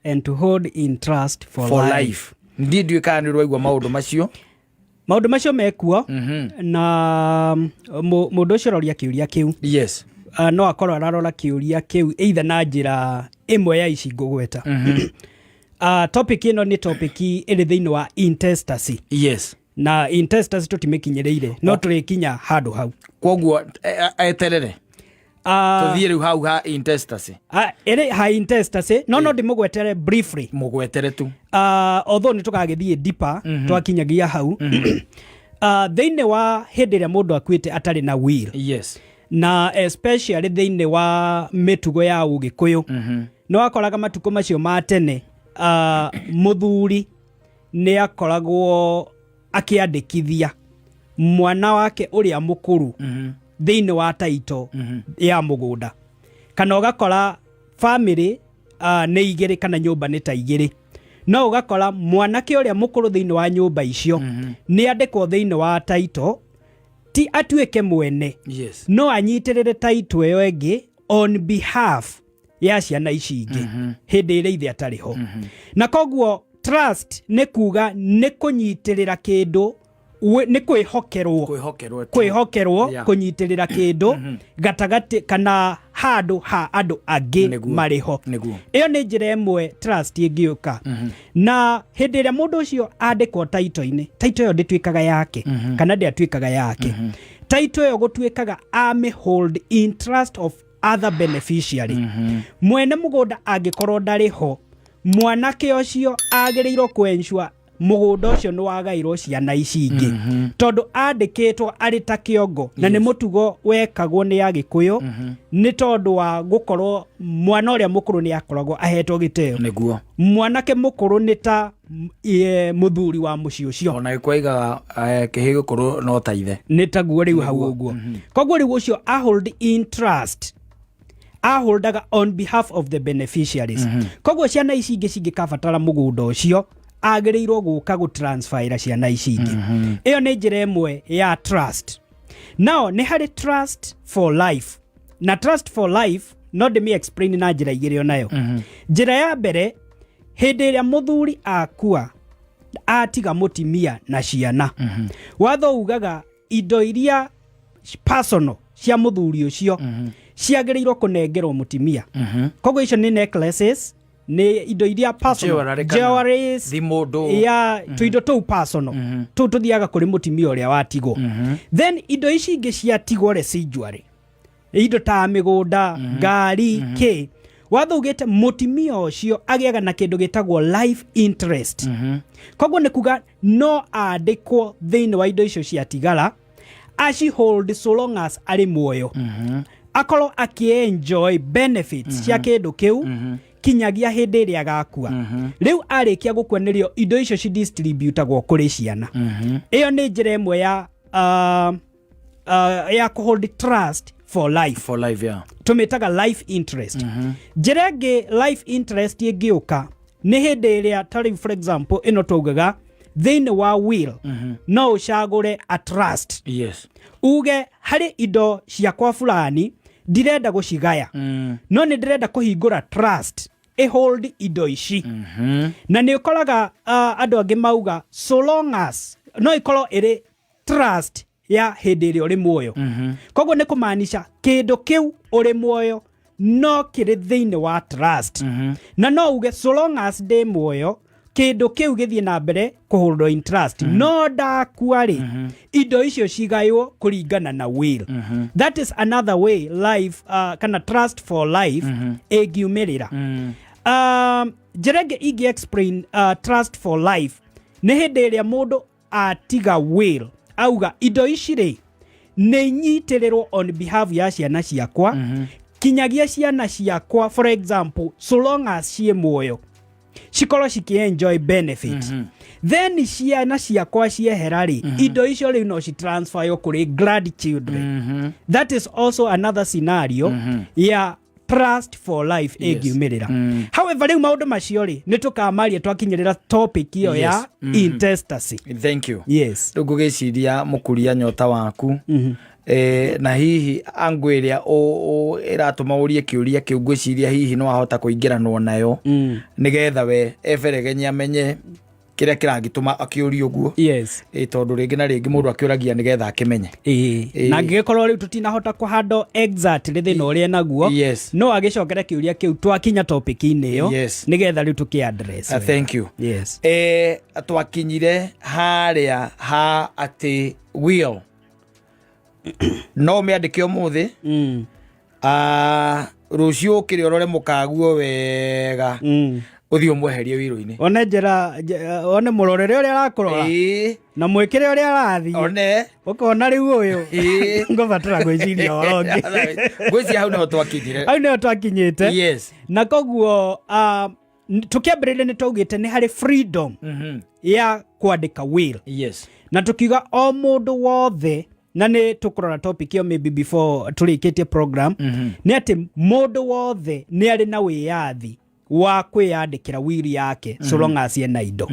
and to hold in trust for, for life. life. Ndiĩ ndiũĩ kana nĩ ũraigua maũndũ macio. Maũndũ macio mekuo, na mũndũ ũcio ũroria kĩũria kĩu, no akorwo ararora kĩũria kĩu either na njĩra ĩmwe ya ici ngũgweta. Topic ĩno nĩ topic ĩrĩ thĩinĩ wa intestacy. Na intestacy tũtimĩkinyĩrĩire, no tũrĩkinya handũ hau. Koguo eterere tũthiĩ rĩu hau ha intestacy. Ĩrĩ ha intestacy, no ndĩmũgwetere briefly. Mũgwetere tu. Although nĩ tũgagĩthiĩ deeper twakinyagia hau. Thĩinĩ wa hĩndĩ ĩrĩa mũndũ akuĩte atarĩ na will, na especially thĩinĩ wa mĩtugo ya ũgĩkũyũ, nĩ wakoraga matukũ macio ma tene, mũthuri nĩ akoragwo akĩandĩkithia mwana wake ũrĩa mũkũrũ thĩinĩ wa taito ya mũgũnda. Kana ũgakora family nĩ igĩrĩ kana nyũmba nĩ ta igĩrĩ, no ũgakora mwanake ũrĩa mũkũrũ thĩinĩ wa nyũmba icio nĩ andĩkwo thĩinĩ wa title, ti atuĩke mwene, no anyitĩrĩre title ĩyo ĩngĩ on behalf ya ciana ici ingĩ hĩndĩ ĩrĩa ithe atarĩ ho. Na koguo trust nĩ kuga nĩ kũnyitĩrĩra kĩndũ, nĩ kwĩhokerwo. Kwĩhokerwo tu. Kwĩhokerwo kũnyitĩrĩra kĩndũ gatagatĩ kana handũ ha andũ angĩ marĩ ho. Ĩyo nĩ njĩra ĩmwe trust ĩngĩũka. Na hĩndĩ ĩrĩa mũndũ ũcio andĩkwo title-inĩ, title ĩyo ndĩtuĩkaga yake kana ndĩatuĩkaga yake. Title ĩyo gũtuĩkaga amĩ hold in trust of other beneficiary. Mwene mũgũnda angĩkorwo ndarĩ ho, mwanake ũcio agĩrĩirwo kũ-ensure mũgũnda ũcio nĩ wagairwo ciana ici ingĩ, tondũ andĩkĩtwo arĩ ta kĩongo, na nĩ mũtugo wekagwo nĩ Agĩkũyũ, nĩ tondũ wa gũkorwo mwana ũrĩa mũkũrũ nĩ akoragwo ahetwo gĩtĩo. Mwanake mũkũrũ nĩ ta mũthuri wa mũciĩ ũcio. Ona gĩkwaigaga kĩhĩ gĩkũrũ no ta ithe. Nĩ taguo rĩu hau ũguo. Koguo rĩu ũcio ahold in trust, aholdaga on behalf of the beneficiaries. Koguo ciana ici ingĩ cingĩkabatara mũgũnda ũcio, agĩrĩirwo gũka gũtransferĩra ciana ici ingĩ. Ĩyo nĩ njĩra ĩmwe ya trust. Now nĩ harĩ trust for life, na trust for life no ndĩmĩ explain na njĩra igĩrĩ onayo. Njĩra ya mbere, hĩndĩ ĩrĩa mũthuri akua atiga mũtimia na ciana, watho ugaga indo iria personal cia mũthuri ũcio ciagĩrĩirwo kũnengerwo mũtimia. Koguo icio nĩ necklaces, nĩ indo iria personal, Jewelry kana jewelries, thimũ, ndũ. Ya tũindo tũu personal, tũu tũthiaga kũrĩ mũtimia ũrĩa watigwo. Then indo ici ingĩ ciatigwo residuary, indo ta mĩgũnda, ngari, kĩ, watho ugĩte mũtimia ũcio agĩaga na kĩndũ gĩtagwo life interest. Koguo nĩ kuga no andĩkwo thĩinĩ wa indo icio ciatigara, aci hold so long as arĩ muoyo, akorwo akĩenjoy benefits cia kĩndũ kĩu kinyagia hĩndĩ ĩrĩa agakua. Rĩu arĩkia gũkua, nĩrĩo indo icio cidistributagwo kũrĩ ciana. Ĩyo nĩ njĩra ĩmwe ya kũhold trust for life. For life, yeah. Tũmĩtaga life interest. Njĩra ĩngĩ life interest ĩngĩũka nĩ hĩndĩ ĩrĩa ta rĩu, for example, ĩno twaugaga thĩinĩ wa will no ũcagũre a trust, uge harĩ indo ciakwa fulani ndirenda gũcigaya, no nĩ ndĩrenda kũhingũra trust ĩhold indo ici. Na nĩ ũkoraga andũ angĩ mauga so long as no ĩkorwo ĩrĩ trust ya hĩndĩ ĩrĩa ũrĩ muoyo. Koguo nĩ kũmaanisha kĩndũ kĩu ũrĩ muoyo no kĩrĩ thĩinĩ wa trust, na no uge so long as ndĩ muoyo, kĩndũ kĩu gĩthiĩ na mbere kũhũrwo in trust, no ndakua rĩ, indo icio cigaywo kũringana na will. That is another way life kana trust for life ĩngiumĩrĩra. Njĩra ĩngĩ ingĩ explain trust for life nĩ hĩndĩ ĩrĩa mũndũ atiga will, auga indo ici rĩ, nĩ nyitĩrĩrwo on behalf ya ciana ciakwa kinyagia ciana ciakwa, for example, so long as ciĩ muoyo, cikorwo cikĩenjoy benefit. Then ciana ciakwa ciehera rĩ, indo icio rĩu no citransferwo kũrĩ grandchildren. That is also another scenario ya trust for life ĩngiumĩrĩra. However, rĩu maũndũ macio rĩ, nĩ tũkamaria twakinyĩrĩra topic ĩyo ya intestacy. Thank you. Yes. Rĩu ngũgĩciria mũkuria nyota waku na hihi angũ ĩrĩa ĩratũma ũrie kĩũria kĩu, ngwĩciria hihi no ahota kũingĩranwo nayo, nĩgetha we eberegenye amenye kĩrĩa kĩragĩtũma akĩũrie ũguo. Tondũ rĩngĩ na rĩngĩ mũndũ akĩũragia nĩgetha akĩmenye. Ĩĩ. Na angĩgĩkorwo rĩu tũtinahota kũhandle exactly thĩna ũrĩa naguo, no agĩcokere kĩũria kĩu twakinya topic-inĩ ĩyo, nĩgetha rĩu tũkĩ address. Thank you. Twakinyire harĩa ha atĩ will no ũmĩandĩke ũmũthĩ, rũciũ ũkĩrĩ ũrore mũkaguo wega, ũthiĩ ũmweherie wiro-inĩ. One njĩra one mũrorere ũrĩa arakũrora na mwĩkĩre ũrĩa arathiĩ, one ũkona rĩu ũyũ ngũbatara gwĩciria ũhoro ũngĩ. Ngwĩciria hau nĩho twakinyire. Hau nĩho twakinyĩte. Na koguo tũkĩambĩrĩria nĩ twaugĩte nĩ harĩ freedom ya kwandĩka will, na tukiuga o mũndũ wothe Na nĩ tũkũrora topic ĩyo maybe before tũrĩkĩtie program, nĩ atĩ mũndũ wothe nĩ arĩ na wĩyathi wa kwĩyandĩkĩra will yake so long as ena indo.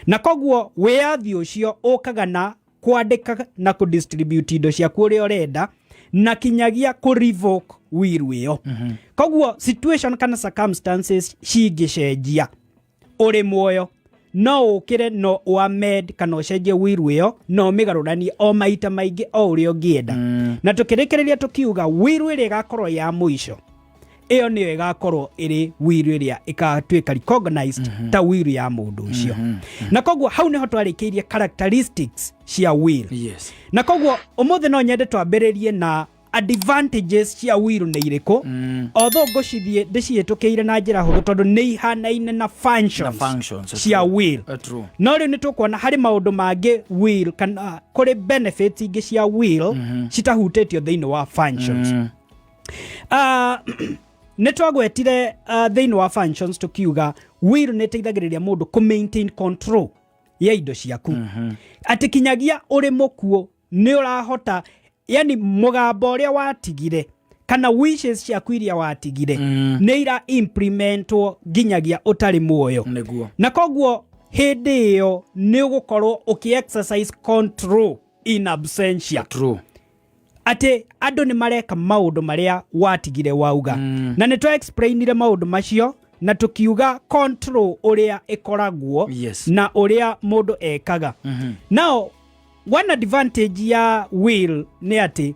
Na koguo wĩyathi ũcio ũkaga na kwandĩka na kũdistribute indo ciaku ũrĩa ũrenda, na kinyagia kũ revoke will ĩyo. Koguo situation kana circumstances cingĩcenjia ũrĩ muoyo, no ũkĩre no ũamend kana ũcenjie will ĩyo na ũmĩgarũranie o maita maingĩ o ũrĩa ũngĩenda. Na tũkĩrĩkĩrĩria tũkiuga will ĩrĩa ĩgakorwo ya mũico, ĩyo nĩyo ĩgakorwo ĩrĩ will ĩrĩa ĩgatuĩka recognized ta will ya mũndũ ũcio. Na koguo hau nĩho twarĩkĩirie characteristics cia will. Na koguo ũmũthĩ no nyende twambĩrĩrie na advantages cia will nĩ irĩkũ, although ngũcithiĩ ndĩcihĩtũkĩire na njĩra hũthũ tondũ nĩ ihanaine na functions, Na functions, cia true. will. True. No rĩu nĩ tũkuona harĩ maũndũ mangĩ will kana kũrĩ benefits ingĩ cia will citahutĩtio thĩinĩ wa functions. Nĩ twagwetire thĩinĩ wa functions tũkiuga will nĩ ĩteithagĩrĩria mũndũ kũ maintain control ya indo ciaku, atĩ kinyagia ũrĩ mũkuũ nĩ ũrahota, yani mũgambo ũrĩa watigire kana wishes ciaku iria watigire nĩ ira implementwo nginyagia ũtarĩ muoyo. Na koguo hĩndĩ ĩyo nĩ ũgũkorwo ũkĩ exercise control in absentia, atĩ andũ nĩ mareka maũndũ marĩa watigire wauga. Na nĩ twa explainire maũndũ macio na tũkiuga control ũrĩa ĩkoragwo na ũrĩa mũndũ ekaga. Now, one advantage ya will nĩ atĩ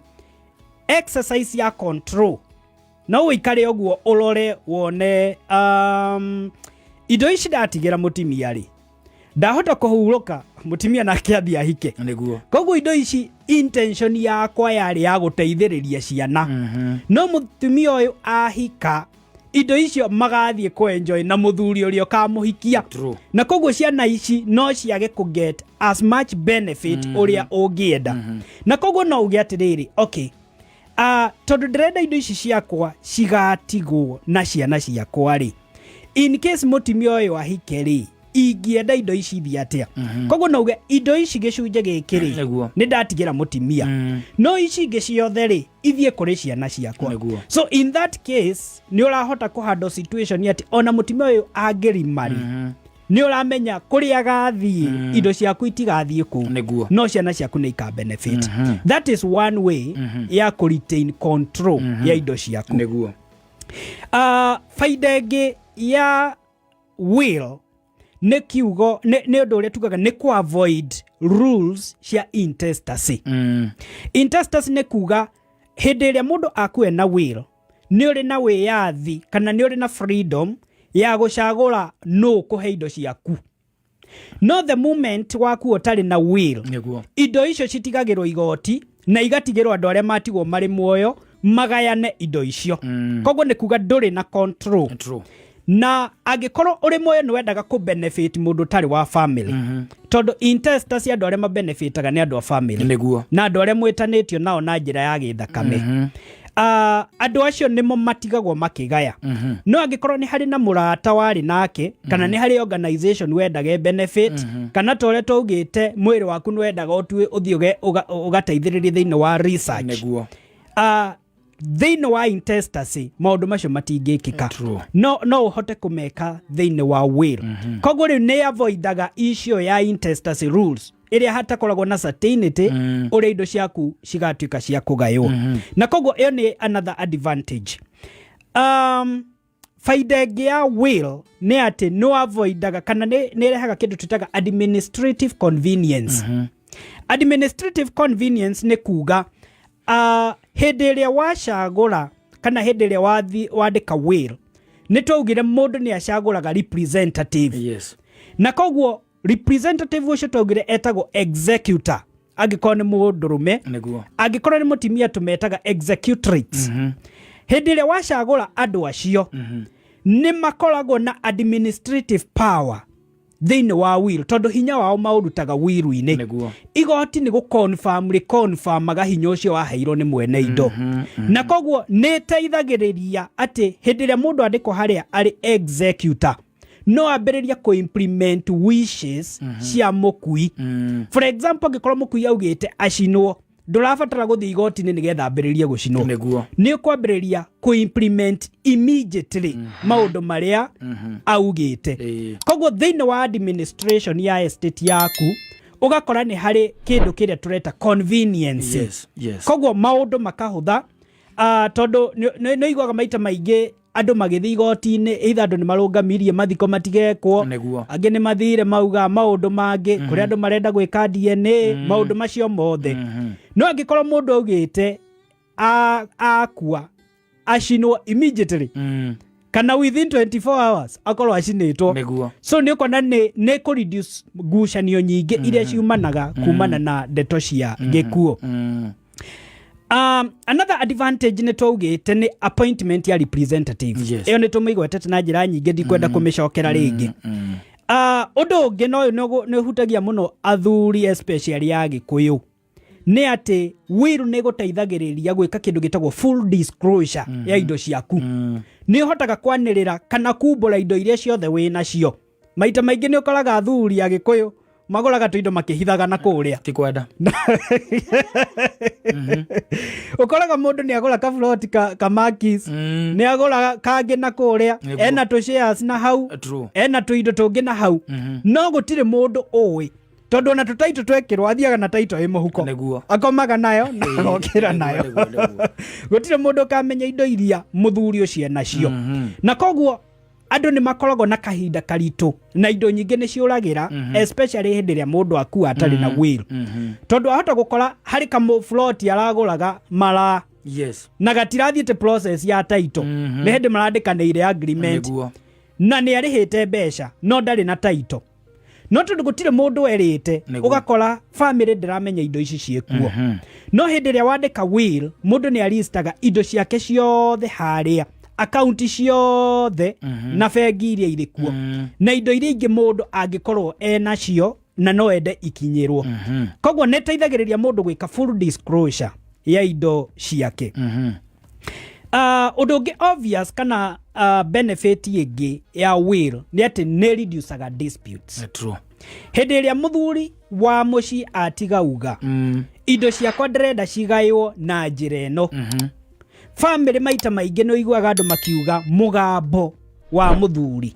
exercise ya control, no ũikare ũguo ũrore wone indo ici ndatigĩra mũtimia rĩ, ndahota kũhurũka mũtimia nake athiĩ ahike. Koguo indo ici intention yakwa yarĩ ya gũteithĩrĩria ciana, no mũtumia ũyũ ahika, indo icio magathiĩ kũ-enjoy na mũthuri ũrĩa ũkamũhikia. Na koguo ciana ici no ciage kũ get as much benefit ũrĩa ũngĩenda. Na koguo no uge atĩrĩrĩ, okay, tondũ ndĩrenda indo ici ciakwa cigatigwo na ciana ciakwa rĩ, in case mũtumia ũyũ ahike rĩ, ingĩenda indo ici ithiĩ atĩa? Koguo no uge indo ici gĩcunjĩ gĩkĩ rĩ, nĩ ndatigĩra mũtimia, no ici ingĩ ciothe rĩ, ithiĩ kũrĩ ciana ciakwa. So in that case nĩ ũrahota kũhandle situation atĩ ona mũtimia ũyũ angĩrima rĩ, nĩ ũramenya kũrĩa agathiĩ indo ciaku itigathiĩ kũu, no ciana ciaku nĩ ika benefit. That is one way ya kũ retain control ya indo ciaku. Faida ĩngĩ ya will nĩ kiugo nĩ ũndũ ũrĩa tugaga nĩ kũ avoid rules cia intestacy. Intestacy nĩ kuga hĩndĩ ĩrĩa mũndũ akue na will, nĩ ũrĩ na wĩyathi kana nĩ ũrĩ na freedom ya gũcagũra nũ kũhe indo ciaku. No the moment waku ũtarĩ na will, indo icio citigagĩrwo igoti na igatigĩrwo andũ arĩa matigwo marĩ muoyo magayane indo icio. Koguo nĩ kuga ndũrĩ na control. Na angĩkorwo ũrĩ muoyo nĩ wendaga kũ benefit mũndũ ũtarĩ wa family, tondũ intestacy andũ arĩa mabenefitaga nĩ andũ a family na andũ arĩa mwĩtanĩtio nao na njĩra ya gĩthakame. Andũ acio nĩmo matigagwo makĩgaya. No angĩkorwo nĩ harĩ na mũrata warĩ nake kana nĩ harĩ organization wendaga benefit, kana ta ũrĩa twaugĩte mwĩrĩ waku nĩ wendaga ũtue ũthiĩ ũgateithĩrĩrie thĩinĩ wa research, thĩinĩ wa intestacy maũndũ macio matingĩkĩka. No ũhote kũmeka thĩinĩ wa will. Koguo rĩu nĩ avoidaga issue ya intestacy rules ĩrĩa hatakoragwo na certainty ũrĩa indo ciaku cigatuĩka cia kũgaywo. Na koguo ĩyo nĩ another advantage. Faida ĩngĩ ya will nĩ atĩ nĩ avoidaga kana nĩ ĩrehaga kĩndũ twĩtaga administrative convenience. Administrative convenience nĩ kuga hĩndĩ ĩrĩa wacagũra kana hĩndĩ ĩrĩa wandĩka will, nĩ twaugire mũndũ nĩ acagũraga representative. Na koguo representative ũcio twaugire etagwo executor angĩkorwo nĩ mũndũrũme. Angĩkorwo nĩ mũtimia tũmetaga executrix. Hĩndĩ ĩrĩa wacagũra andũ acio, nĩ makoragwo na administrative power thĩinĩ wa will tondũ hinya wao maũrutaga will-inĩ. Igoti nĩ gũ-confirm rĩ-confirmaga hinya ũcio waheirwo nĩ mwene indo. Na koguo nĩ ĩteithagĩrĩria atĩ hĩndĩ ĩrĩa mũndũ andĩkwo harĩa arĩ executor, no ambĩrĩrie kũ-implement wishes cia mũkui. For example, angĩkorwo mũkui augĩte acinwo, Ndũrabatara gũthiĩ igoti-inĩ nĩgetha ambĩrĩrie gũcinwo. Nĩguo. Nĩ ũkwambĩrĩria kũ-implement immediately maũndũ marĩa augĩte. Koguo thĩinĩ wa administration ya estate yaku ũgakora nĩ harĩ kĩndũ kĩrĩa tũreta convenience. Koguo maũndũ makahũtha, tondũ nĩ ũiguaga maita maingĩ andũ magĩthiĩ igoti-inĩ, either andũ nĩ marũngamirie mathiko matigekwo, angĩ nĩ mathire mauga maũndũ mangĩ, kũrĩ andũ marenda gwĩka DNA, maũndũ macio mothe. No angĩkorwo mũndũ augĩte akua acinwo immediately kana within 24 hours akorwo acinĩtwo, so nĩ ũkona nĩ kũ reduce ngucanio nyingĩ iria ciumanaga kumana na ndeto cia gĩkuũ. Another advantage nĩ twaugĩte nĩ appointment ya representative. Ĩyo nĩ tũmĩgwetete na njĩra nyingĩ, ndikwenda kũmĩcokera rĩngĩ. Ũndũ ũngĩ na ũyũ nĩ ũhutagia mũno athuri, especially ya Gĩkũyũ, nĩ atĩ will nĩ gũteithagĩrĩria gwĩka kĩndũ gĩtagwo full disclosure ya indo ciaku. Nĩ ũhotaga kwanĩrĩra kana kumbũra indo iria ciothe wĩ nacio. Maita maingĩ nĩ ũkoraga athuri a Gĩkũyũ magũraga tũindo makĩhithaga na kũrĩa. Ti kwenda. Ũkoraga mũndũ nĩ agũra kaburoti ka Makis, nĩ agũra kangĩ na kũrĩa, ena tũ shares na hau, ena tũindo tũngĩ na hau, no gũtirĩ mũndũ ũĩ, tondũ ona tũtaitũ twekĩrwo athiaga na taito ĩ mũhuko, akomaga nayo na agokĩra nayo. Nĩguo, nĩguo. Gũtirĩ mũndũ ũkamenya indo iria mũthuri ũcio enacio, na koguo andũ nĩ makoragwo na kahinda karitũ na indo nyingĩ nĩ ciũragĩra, especially hĩndĩ ĩrĩa mũndũ akua atarĩ na will, tondũ ahota gũkora harĩ kamũburoti aragũraga mara na gatirathiĩte process ya title, nĩ hĩndĩ marandĩkanĩire agreement na nĩ arĩhĩte mbeca no ndarĩ na title, no tondũ gũtirĩ mũndũ erĩte, ũgakora family ndĩramenya indo ici ciĩkuo. No hĩndĩ ĩrĩa wandĩka will, mũndũ nĩ aristaga indo ciake ciothe harĩa, akaunti ciothe na bengi iria irĩ kuo na indo iria ingĩ mũndũ angĩkorwo enacio na no ende ikinyĩrwo. Koguo nĩ ĩteithagĩrĩria mũndũ gwĩka full disclosure ya indo ciake. Ũndũ ũngĩ obvious kana benefit ĩngĩ ya will nĩ atĩ nĩ reducaga disputes. Hĩndĩ ĩrĩa mũthuri wa mũciĩ atiga uga, "Indo ciakwa ndĩrenda cigaywo na njĩra ĩno," family maita maingĩ nĩ ũiguaga andũ makiuga mũgambo wa mũthuri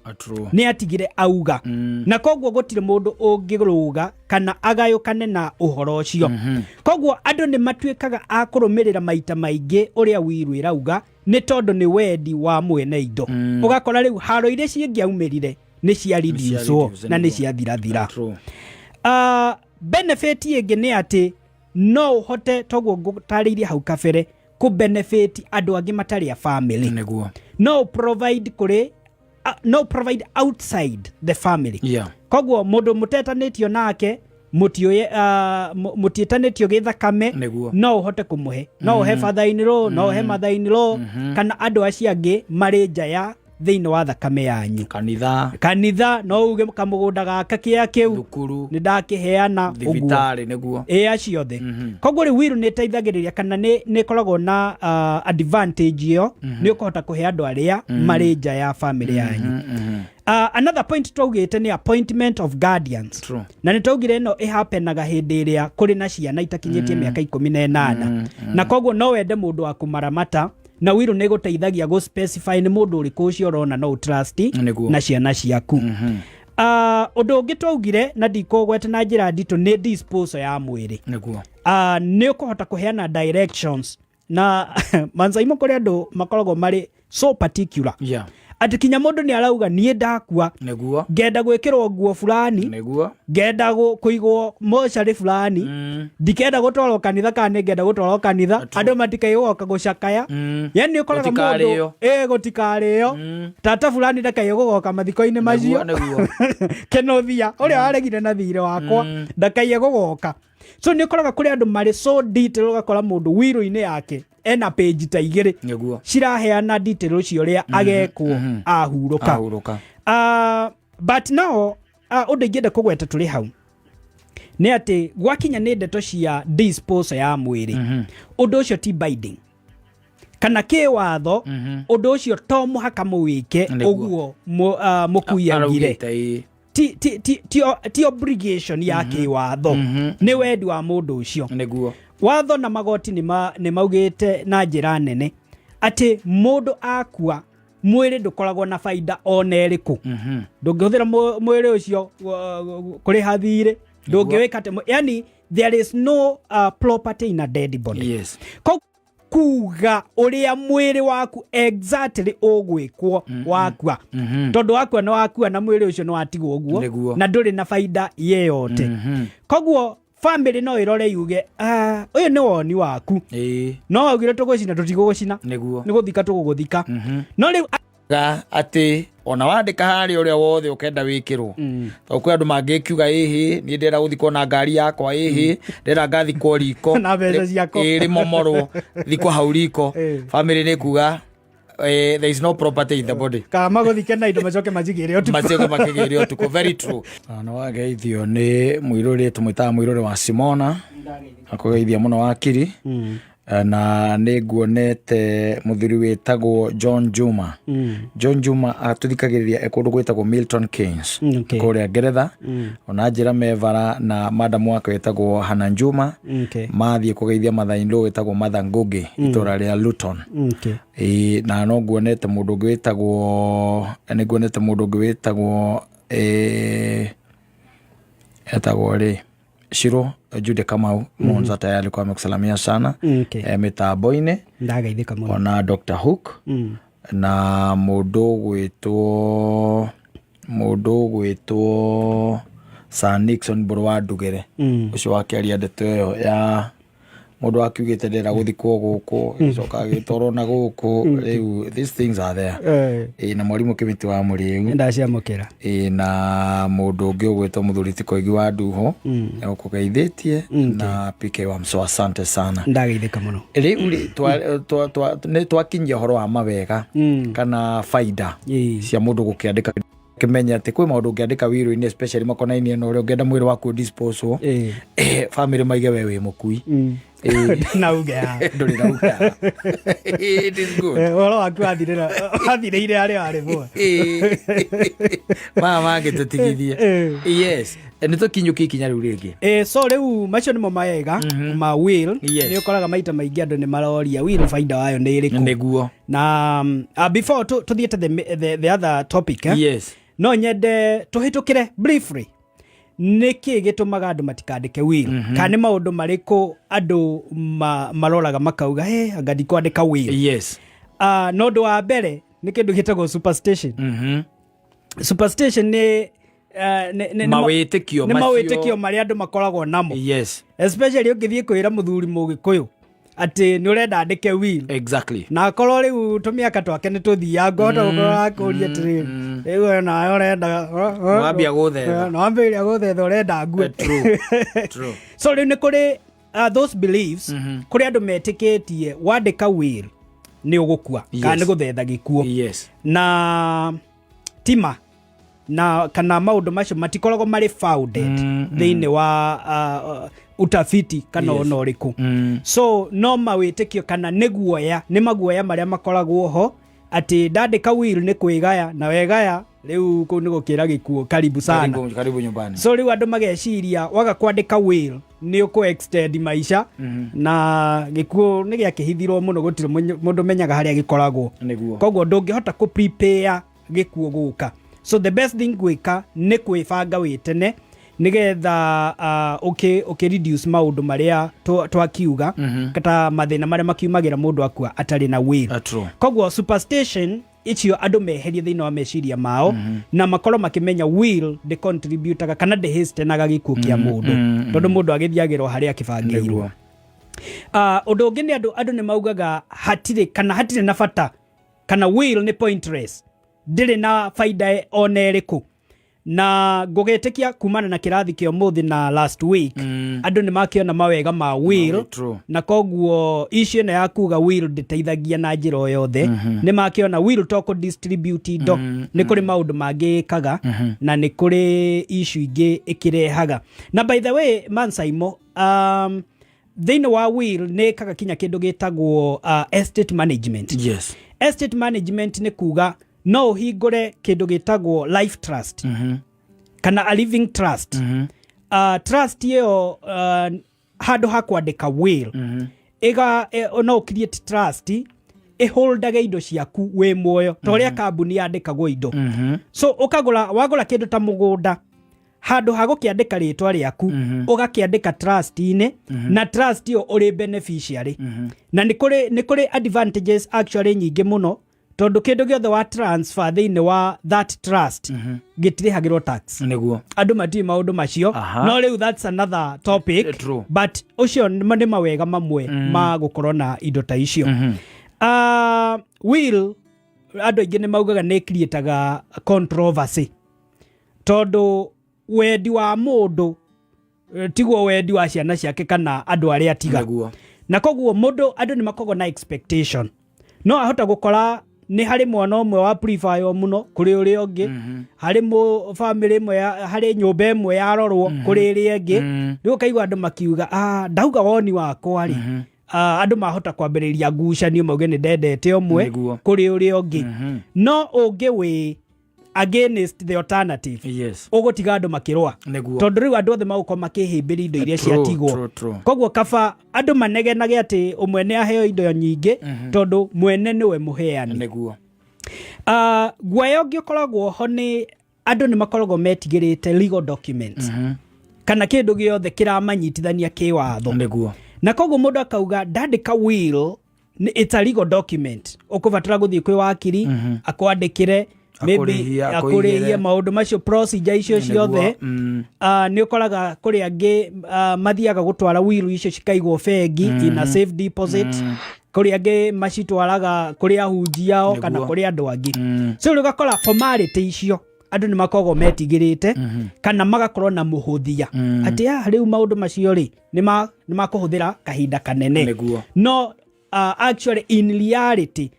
nĩ atigire auga, na koguo gũtirĩ mũndũ ũngĩrũga kana agayũkane na ũhoro ũcio. Koguo andũ nĩ matuĩkaga a kũrũmĩrĩra maita maingĩ ũrĩa will ĩrauga, nĩ tondũ nĩ wendi wa mwene indo. Ũgakora rĩu haro iria cingĩaumĩrire nĩ cia reducewo reduce, na nĩ ciathirathira. Benefit ĩngĩ nĩ atĩ no ũhote, toguo ngũtarĩirie hau kabere, kũ benefit andũ angĩ matarĩ a family. No provide kũrĩ no provide outside the family. Koguo mũndũ mũtetanĩtio nake, mũtiũye, mũtiĩtanĩtio gĩthakame, no ũhote kũmũhe, no ũhe father in law, no ũhe mother in law, kana andũ acio angĩ marĩ nja ya thĩinĩ wa thakame yanyu. Kanitha. Kanitha, no uge kamũgũnda gaka kĩa kĩu Thukuru. nĩ ndakĩheana ũguo. Thibitarĩ, nĩguo. Ĩ, acio othe. Koguo rĩu will nĩ ĩteithagĩrĩria kana nĩ ĩkoragwo na advantage ĩyo, nĩ ũkũhota kũhe andũ arĩa marĩ nja ya family yanyu. Another point twaugĩte nĩ appointment of guardians. Na nĩ twaugire ĩno ĩhapenaga hĩndĩ ĩrĩa kũrĩ na ciana itakinyĩtie mĩaka 18, na koguo no wende mũndũ wa kũmaramata, na will nĩ ĩgũteithagia gũ specify nĩ mũndũ ũrĩkũ ũcio ũrona no ũtrust na ciana ciaku. Ũndũ ũngĩ twaugire na ndikũgweta na njĩra nditũ nĩ disposal ya mwĩrĩ. Nĩ ũkũhota kũheana directions, na manzaimo kũrĩ andũ makoragwo marĩ so particular atĩ kinya mũndũ nĩ arauga, "Niĩ ndakua ngenda gwĩkĩrwo nguo fulani, ngenda kũigwo mocarĩ fulani, ndikenda gũtwarwo kanitha, kana nĩ ngenda gũtwarwo kanitha, andũ matikaigwoka gũcakaya." Yani ũkoraga mũndũ Gũtikarĩo. Ĩ, gũtikarĩo, tata fulani ndakaigwo gũgoka mathiko-inĩ macio, kenothia ũrĩa waregire na thirĩ wakwa ndakaiye gũgoka. So nĩ ũkoraga kũrĩ andũ marĩ so detail, ũgakora mũndũ will-inĩ yake ena page ta igĩrĩ ciraheana detail ũcio ũrĩa agekwo ahurũka. Ahurũka. But now ũndũ ingĩenda kũgweta tũrĩ hau nĩ atĩ gwakinya nĩ ndeto cia disposal ya mwĩrĩ, ũndũ ũcio ti binding kana kĩwatho. Ũndũ ũcio to mũhaka mũwĩke ũguo mũkui augire. Araugĩte, ĩ. Ti obligation ya kĩwatho, nĩ wendi wa mũndũ ũcio. Watho na magoti nĩ maugĩte na njĩra nene atĩ mũndũ akua, mwĩrĩ ndũkoragwo na baida ona ĩrĩkũ. Ndũngĩhũthĩra mwĩrĩ ũcio kũrĩha thirĩ, ndũngĩwĩka atĩ, yani there is no property in a dead body. Kuga ũrĩa mwĩrĩ waku exactly ũgwĩkwo wakua, tondũ wakua nĩ wakua na mwĩrĩ ũcio nĩ watigwo ũguo na ndũrĩ na baida yeyote. Koguo family no ĩrore yuge, "Ah, ũyũ nĩ woni waku, no waugire tũgũcina, tũtigũgũcina, nĩ gũthika tũgũgũthika." No rĩu Ga atĩ ona wandĩka harĩa ũrĩa wothe ũkenda wĩkĩrwo, tondũ kwĩ andũ mangĩkiuga, "Ĩhĩ, niĩ ndĩrenda gũthikwo na ngari yakwa, ĩhĩ, ndĩrenda ngathikwo riko Na mbeca ciakwa." Ĩ, rĩmomorwo thikwo hau riko. Family nĩ kuga, there is no property in the body. Kana magũthike na indo macoke majigĩre ũtukũ. Macoke makĩgĩre ũtukũ, very true. Nĩ wageithio nĩ mũirũrĩ tũmwĩtaga mũirũrĩ wa Simona, akũgeithia mũno wakiri. Na nĩ nguonete mũthuri wĩtagwo John Juma. John Juma atũthikagĩrĩria e kũndũ gwĩtagwo Milton Keynes, kũrĩa Ngeretha. Ona njĩra mebara na madamu wake wĩtagwo Hana Juma, mathiĩ kũgeithia mother-in-law wĩtagwo Martha Ngugi, itũra rĩa Luton. Ĩĩ, na no nguonete mũndũ ũngĩ wĩtagwo, nĩ nguonete mũndũ ũngĩ wĩtagwo, etagwo rĩ Shiro Jude Kamau Monza, tayari alikuwa amekusalamia sana mitambo-inĩ. Ndageithĩka mũno. Ona Dr. Hook na mũndũ ũgwĩtwo Sir Nixon Mbũrũ wa Ndugere, ũcio wakĩaria ndeto ĩyo ya mũndũ akiugĩte ndĩrenda gũthikwo gũkũ, agĩcoka agĩtwarwo na gũkũ. Rĩu these things are there. Ĩ, na mwarimũ Kĩmĩti wa Mũrĩu. Ndaciamũkĩra. Ĩ, na mũndũ ũngĩ ũgwĩtwo mũthuri ti Koigi wa Nduho ũkũgeithĩtie na PK wa Mso, asante sana. Ndageithĩka mũno. Rĩu rĩ, nĩ twakinyia ũhoro wa mawega kana baida cia mũndũ gũkĩandĩka, kĩmenye atĩ kwĩ maũndũ ũngĩandĩka wiro-inĩ, especially makonainie na ũrĩa ũngĩenda mwĩrĩ waku disposal, family maige we wĩ mũkui. Na uge ya. Ndũrĩ na uga. It is good. Ũhoro waku wathirĩire harĩa warĩ bwa. Maya mangĩ tũtigithie. Yes, nĩ tũkinyũkie ikinya rĩu rĩngĩ. So rĩu macio nĩmo maega ma will. Nĩ ũkoraga maita maingĩ andũ nĩ maroria will baida wayo nĩ ĩrĩkũ. Na before tũthiĩte the other topic, no nyende tũhĩtũkĩre briefly nĩ kĩ gĩtũmaga andũ matikandĩke will, kana nĩ maũndũ marĩkũ andũ maroraga makauga, "Hey, anga ndikwandĩka will?" No ũndũ wa mbere nĩ kĩndũ gĩtagwo superstition. Superstition nĩ Mawĩtĩkio nĩ macio. Mawĩtĩkio marĩa andũ makoragwo namo, especially ũngĩthiĩ kwĩra mũthuri mũgĩkũyũ atĩ nĩ ũrenda andĩke will, na akorwo rĩu tũmĩaka twake nĩ tũthianga, ngahota gũkorwo akũria atĩrĩrĩ, "Rĩu we nawe ũrenda Wambia gũthetha. Nĩwambĩrĩria gũthetha, ũrenda ngue?" True. True. So rĩu nĩ kũrĩ those beliefs, kũrĩ andũ metĩkĩtie wandĩka will nĩ ũgũkua kana nĩ gũthetha gĩkuũ. Na tima na kana maũndũ macio matikoragwo marĩ founded thĩinĩ wa utafiti kana ona ũrĩkũ. So no mawĩtĩkio kana nĩ guoya, nĩ maguoya marĩa makoragwo ho atĩ ndandĩka will nĩ kwĩgaya, na wegaya rĩu kũu nĩ gũkĩra gĩkuũ karibu sana. Karibu, karibu nyumbani. So rĩu andũ mageciria waga kwandĩka will nĩ ũkũ extend maica, na gĩkuũ nĩ gĩakĩhithirwo mũno, gũtirĩ mũndũ menyaga harĩa gĩkoragwo. Koguo ndũngĩhota kũ prepare gĩkuũ gũka. So the best thing gwĩka nĩ kwĩbanga wĩ tene nĩgetha ũkĩ reduce maũndũ marĩa twakiuga ta mathĩna marĩa makiumagĩra mũndũ akua atarĩ na will. True. Koguo superstition icio andũ meherie thĩinĩ wa meciria mao na makorwo makĩmenya will ndĩ contributaga kana ndĩ hastenaga gĩkuũ kĩa mũndũ, tondũ mũndũ agĩthiagĩrwo harĩa akĩbangĩirwo. Ũndũ ũngĩ nĩ andũ nĩ maugaga hatirĩ kana hatirĩ na bata, kana will nĩ pointless, ndĩrĩ na baida ona ĩrĩkũ. Na ngũgĩtĩkia kumana na kĩrathi kĩa ũmũthĩ na last week, andũ nĩ makĩona mawega ma will. Na koguo issue ĩno ya kuga will ndĩteithagia na njĩra o yothe, nĩ makĩona will to kũ distribute indo, nĩ kũrĩ maũndũ mangĩ ĩkaga na nĩ kũrĩ issue ingĩ ĩkĩrehaga. Na by the way, Mansaimo, thĩinĩ wa will nĩ ĩkaga kinya kĩndũ gĩtagwo estate management. Estate management nĩ kuga no ũhingũre kĩndũ gĩtagwo life trust kana a living trust. Trust ĩyo Handũ ha kwandĩka will, ĩga no create trust ĩholdage indo ciaku wĩ muoyo, ta ũrĩa kambuni yandĩkagwo indo. So ũkagũra, wagũra kĩndũ ta mũgũnda, handũ ha gũkĩandĩka rĩtwa rĩaku, ũgakĩandĩka trust-inĩ, na trust ĩyo ũrĩ beneficiary. Na nĩ kũrĩ advantages actually nyingĩ mũno, tondũ kĩndũ gĩothe wa transfer thĩinĩ wa that trust gĩtirĩhagĩrwo tax. Andũ matiũĩ maũndũ macio. No rĩu that's another topic. True. But ũcio nĩ mawega mamwe ma gũkorwo na indo ta icio. Will, andũ aingĩ nĩ maugaga nĩ creataga controversy, tondũ wendi wa mũndũ tiguo wendi wa ciana ciake kana andũ arĩa tiga. Na koguo mũndũ, andũ nĩ makoragwo na expectation. No ahota gũkora nĩ harĩ mwana ũmwe wa preferwo mũno kũrĩ ũrĩa ũngĩ, harĩ mũ family ĩmwe harĩ nyũmba ĩmwe yarorwo kũrĩ ĩrĩa ĩngĩ. Rĩu ũkaigua andũ makiuga, "Ah, ndauga woni wakwa rĩ." Ah, andũ mahota kwambĩrĩria ngucanio, mauge nĩ ndendete ũmwe kũrĩ ũrĩa ũngĩ. No ũngĩ wĩ against the alternative, ũgũtiga andũ makĩrũa, tondũ rĩu andũ othe magũkorwo makĩhĩmbĩria indo iria ciatigwo. True, true. Koguo kaba andũ manegenage atĩ ũmwe nĩ aheo indo nyingĩ, tondũ mwene nĩwe mũheani. Guoya ũngĩ ũkoragwo ho nĩ andũ nĩ makoragwo metigĩrĩte legal documents, kana kĩndũ gĩothe kĩramanyitithania kĩwatho. Na koguo mũndũ akauga, ndandĩka will, it's a legal document, ũkũbatara gũthiĩ kwĩ wakiri akwandĩkĩre, maybe Akũrĩhie, akũrĩhie, akũigĩre. Maũndũ macio, procedure icio ciothe. Nĩ ũkoraga kũrĩ angĩ mathiaga gũtwara will icio cikaigwo bengi in a safe deposit, kũrĩ angĩ macitwaraga kũrĩ ahunjia ao kana kũrĩ andũ angĩ. So rĩu ũgakora formality icio andũ nĩ makoragwo metigĩrĩte, kana magakorwo na mũhũthia atĩ rĩu maũndũ macio rĩ, nĩ makũhũthĩra kahinda kanene. No actually, in reality,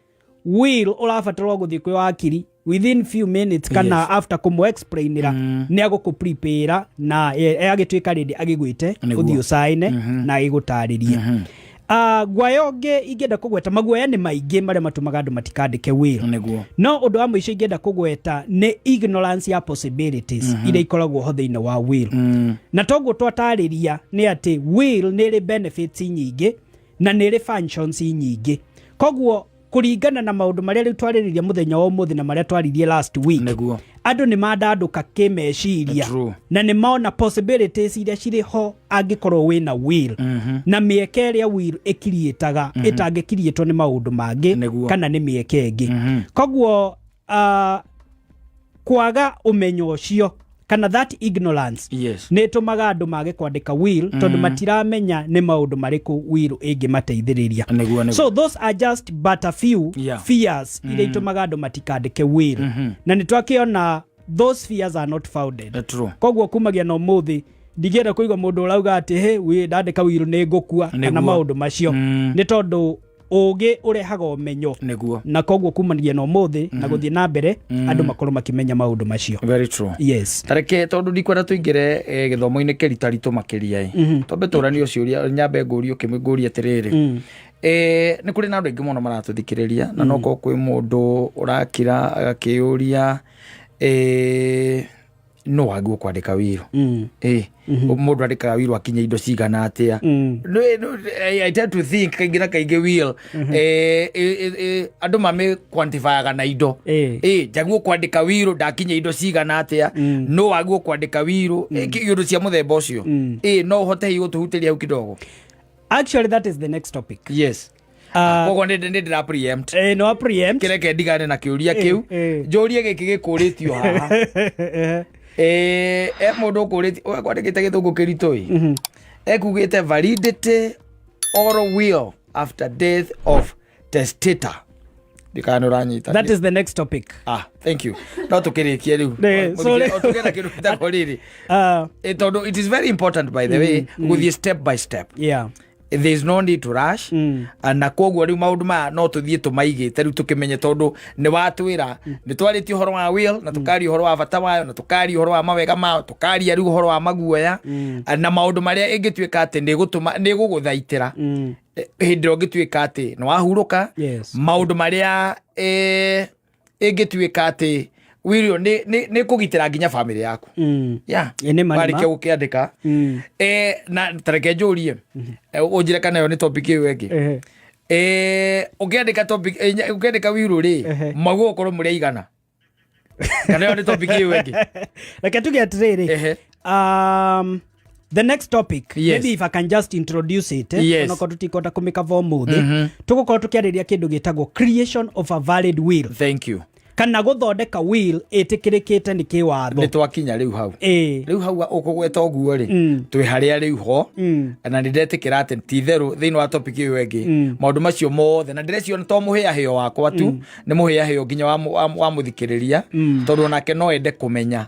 will ũrabatarwo gũthiĩ kwĩ wakiri within few minutes kana after kũmũ explainĩra, nĩ agũkũ prepare na agĩtuĩka rĩndĩ agĩgwĩte ũthiĩ ũcaine na agĩgũtarĩrie. Guoya ũngĩ ingĩenda kũgweta, maguoya nĩ maingĩ marĩa matũmaga andũ matikandĩke will. No ũndũ wa mũico ingĩenda kũgweta nĩ ignorance ya possibilities iria ikoragwo ho thĩinĩ wa will. Na toguo twatarĩria nĩ atĩ will nĩ ĩrĩ benefits nyingĩ na nĩ ĩrĩ functions nyingĩ. Koguo kũringana na maũndũ marĩa rĩu twarĩrĩria mũthenya wa ũmũthĩ na marĩa twaririe last week, andũ nĩ mandandũka kĩmeciria na nĩ mona possibilities iria cirĩ ho angĩkorwo wĩna will, na mĩeke ĩrĩa will ĩkiriĩtaga ĩtangĩkiriĩtwo nĩ maũndũ mangĩ kana nĩ mĩeke ĩngĩ. Koguo kwaga ũmenyo ũcio kana that ignorance nĩ ĩtũmaga andũ mage kwandĩka will, tondũ matiramenya nĩ maũndũ marĩkũ will ĩngĩmateithĩrĩria. Nĩguo nĩguo So those are just but a few fears iria itũmaga andũ matikandĩke will, na nĩ twakĩona those fears are not founded. Koguo kumagia na ũmũthĩ ndingĩenda kũigua mũndũ ũrauga atĩ, "He, ndandĩka will nĩ ngũkua," kana maũndũ macio, nĩ tondũ ũgĩ ũrehaga ũmenyo. Na koguo kumanagia na ũmũthĩ na gũthiĩ na mbere, andũ makorwo makĩmenya maũndũ macio. Very true. Tareke, tondũ ndikwenda tũingĩre gĩthomo-inĩ kĩritaritũ makĩria ĩ, twambe tũranio ciũria, nyambe ngũrio kĩmwe, ngũrie atĩrĩrĩ. Nĩ kũrĩ na andũ aingĩ mũno maratũthikĩrĩria, na no korwo kwĩ mũndũ ũrakira agakĩyũria, no wagĩrĩirwo kwandĩka will? Mũndũ andĩkaga will akinye indo cigana atĩa? No, I tend to think kaingĩ na kaingĩ will andũ mame quantifyaga na indo. Njagĩrĩirwo kwandĩka will ndakinya indo cigana atĩa? No wagĩrĩirwo kwandĩka will indo cia mũthemba ũcio? No ũhote hihi gũtũhutĩria hau kidogo? Actually, that is the next topic. Koguo nĩ ndĩra preempt. No preempt. Kĩreke ndigane na kĩũria kĩu, njũrie gĩkĩ gĩkũrĩtio haha. E mũndũ ũkũrĩtie kwandĩkĩte gĩthũngũ kĩritũ ĩ, ekugĩte validity or will after death of testator. Ndikana nĩ ũranyita. That is the next topic. Ah, thank you. No tũkĩrĩkie rĩu. Sorry. Tũgĩe na kĩndũ gĩtagwo rĩrĩ. Tondũ it is very important, by the way, gũthiĩ step by step. There is no need to rush. Na koguo rĩu maũndũ maya no tũthiĩ tũmaigĩte rĩu tũkĩmenye, tondũ nĩ watwĩra nĩ twarĩtie ũhoro wa will, na tũkaria ũhoro wa bata wayo, na tũkaria ũhoro wa mawega mayo, tũkaria rĩu ũhoro wa maguoya na maũndũ marĩa ĩngĩtuĩka atĩ nĩ gũtũma nĩ gũgũthaitĩra hĩndĩ ĩrĩa ũngĩtuĩka atĩ nĩ wahurũka, maũndũ marĩa ĩngĩtuĩka atĩ Will ĩyo nĩ kũgitĩra nginya family yaku. Yeah. Ĩ, nĩ ma, nĩ ma. Warĩkia gũkĩandĩka, na tareke njũrie, ũnjĩre kana ĩyo nĩ topic ĩyo ĩngĩ. Ũkĩandĩka topic, ũkĩandĩka will rĩ, mauga ũkorwo mũrĩ aigana, kana ĩyo nĩ topic ĩyo ĩngĩ? Reke tuge atĩrĩrĩ, the next topic, maybe if I can just introduce it, onokorwo tũtikũhota kũmĩkava ũmũthĩ, tũgũkorwo tũkĩarĩrĩria kĩndũ gĩtagwo creation of a valid will, Thank you. Kana gũthondeka will ĩtĩkĩrĩkĩte nĩ kĩwatho. Nĩ twakinya rĩu hau. Rĩu hau ũkũgweta ũguo rĩ, twĩ harĩa rĩu ho, na nĩ ndetĩkĩra atĩ ti itherũ thĩinĩ wa topic ĩyo ĩngĩ maũndũ macio mothe, na ndĩreciria to mũhĩahĩo wakwa tu, nĩ mũhĩahĩo nginya wa mũthikĩrĩria, tondũ onake no ende kũmenya.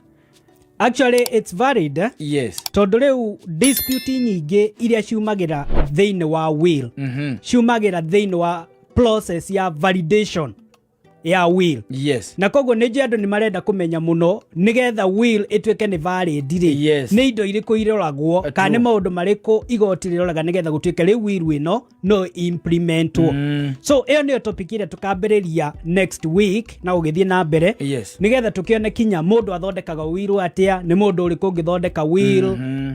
Actually it's valid, eh? Tondũ rĩu dispute nyingĩ iria ciumagĩra thĩinĩ wa will ciumagĩra thĩinĩ wa process ya validation ya will. Na koguo nĩ njũĩ andũ nĩ marenda kũmenya mũno, nĩgetha will ĩtuĩke nĩ valid rĩ, nĩ indo irĩkũ iroragwo, kana nĩ maũndũ marĩkũ igoti rĩroraga nĩgetha gũtuĩke rĩu will ĩno no implementwo. So ĩyo nĩyo topic ĩrĩa tũkambĩrĩria next week na ũgĩthiĩ na mbere, nĩgetha tũkĩone kinya mũndũ athondekaga will atĩa, nĩ mũndũ ũrĩkũ ũngĩthondeka will,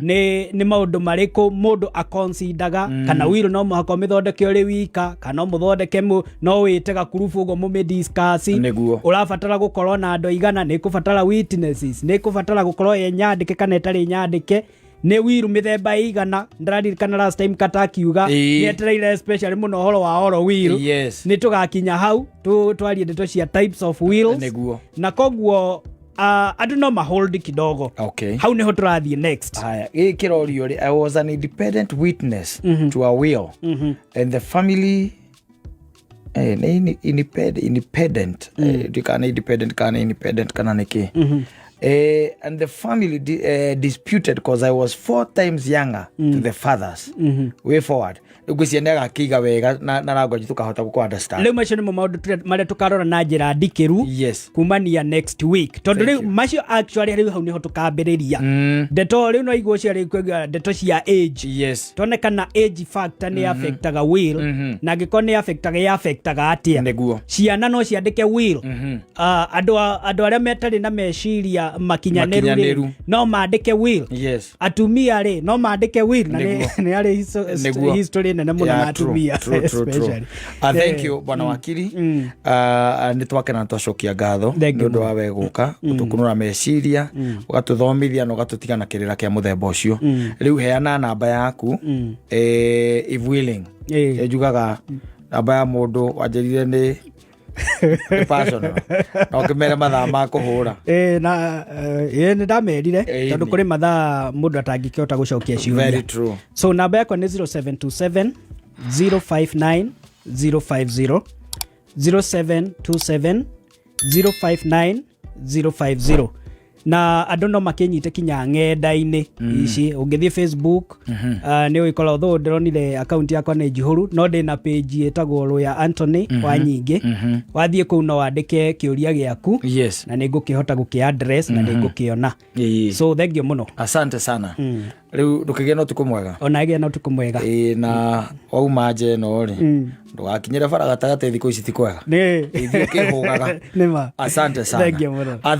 nĩ maũndũ marĩkũ mũndũ aconsidaga, kana will no mũhaka ũmĩthondeke ũrĩ wika, kana no mũthondeke no wĩte gakurubu ũguo mũmĩdiscuss. Ũrabatara gũkorwo na andũ aigana, nĩ kũbatara witnesses, nĩ kũbatara gũkorwo ĩ nyandĩke kana ĩtarĩ nyandĩke, nĩ will mĩthemba ĩigana. Ndĩraririkana last time kata akiuga nĩ etereire especially mũno ũhoro wa oral will. Nĩ tũgakinya hau twarie ndeto cia types of wills. Na koguo andũ no mahold kidogo. Hau nĩho tũrathiĩ next. Haya, gĩkĩ kĩrorio rĩ, I was an independent witness to a will and the family, nĩ independent, ndikana independent kana independent kana nĩkĩ, and the family disputed because I was four times younger to the fathers. Way forward. Rĩu ngwĩciria nĩ agakĩiga wega na language tũkahota gũkũ understand. Rĩu macio nĩmo maũndũ marĩa tũkarora na njĩra ndikĩru kumania next week, tondũ Thank rĩu you. macio actually rĩu hau nĩho tũkambĩrĩria ndeto. Rĩu no iguo cia rĩu kwĩgua ndeto cia age, tuone kana age factor nĩ affectaga will, na angĩkorwo nĩ affectaga, ĩ affectaga atĩa. Ciana no ciandĩke will? Andũ arĩa metarĩ na meciria makinyanĩru rĩ, Makinyanĩru. no mandĩke will? Atumia rĩ, no mandĩke will? Na nĩ harĩ history nene mũno na Yeah, true, atumia true. especially. Thank you, bwana wakiri. Nĩ twakena na twacokia ngatho Thank nĩ you ũndũ wa we gũka gũtũkunũra meciria, ũgatũthomithia na ũgatũtiga na kĩrĩra kĩa mũthemba ũcio. Rĩu heana namba yaku, if willing. Njugaga namba ya mũndũ wanjĩrire nĩ personal, na ũkĩmere mathaa ma kũhũra. Na nĩ ndamerire, tondũ kũrĩ mathaa mũndũ atangĩkĩhota gũcokia Very ciũria. true. So namba yakwa nĩ 0727 059 050, 0727 059 050. Na andũ no makĩnyite kinya ng'enda-inĩ ici. Ũngĩthiĩ Facebook, nĩ ũgĩkora, although ndĩronire akaunti yakwa nĩ njihũru, no ndĩna page ĩtagwo Rũya Anthony wa Nyingĩ. Wathiĩ kũu no wandĩke kĩũria gĩaku, na nĩ ngũkĩhota gũkĩ address na nĩ ngũkĩona. So thank you mũno. Asante sana. Rĩu ndũkĩgĩe na ũtukũ mwega. Ona ĩgĩe na ũtukũ mwega. Ĩĩ, na wauma nja ĩno rĩ, ndũgakinyĩre bara gatagatĩ, thikũ ici ti kwega. Nĩ Ithuĩ ũkĩhũgaga. Nĩ ma. Asante sana. Thank you mũno. Ah,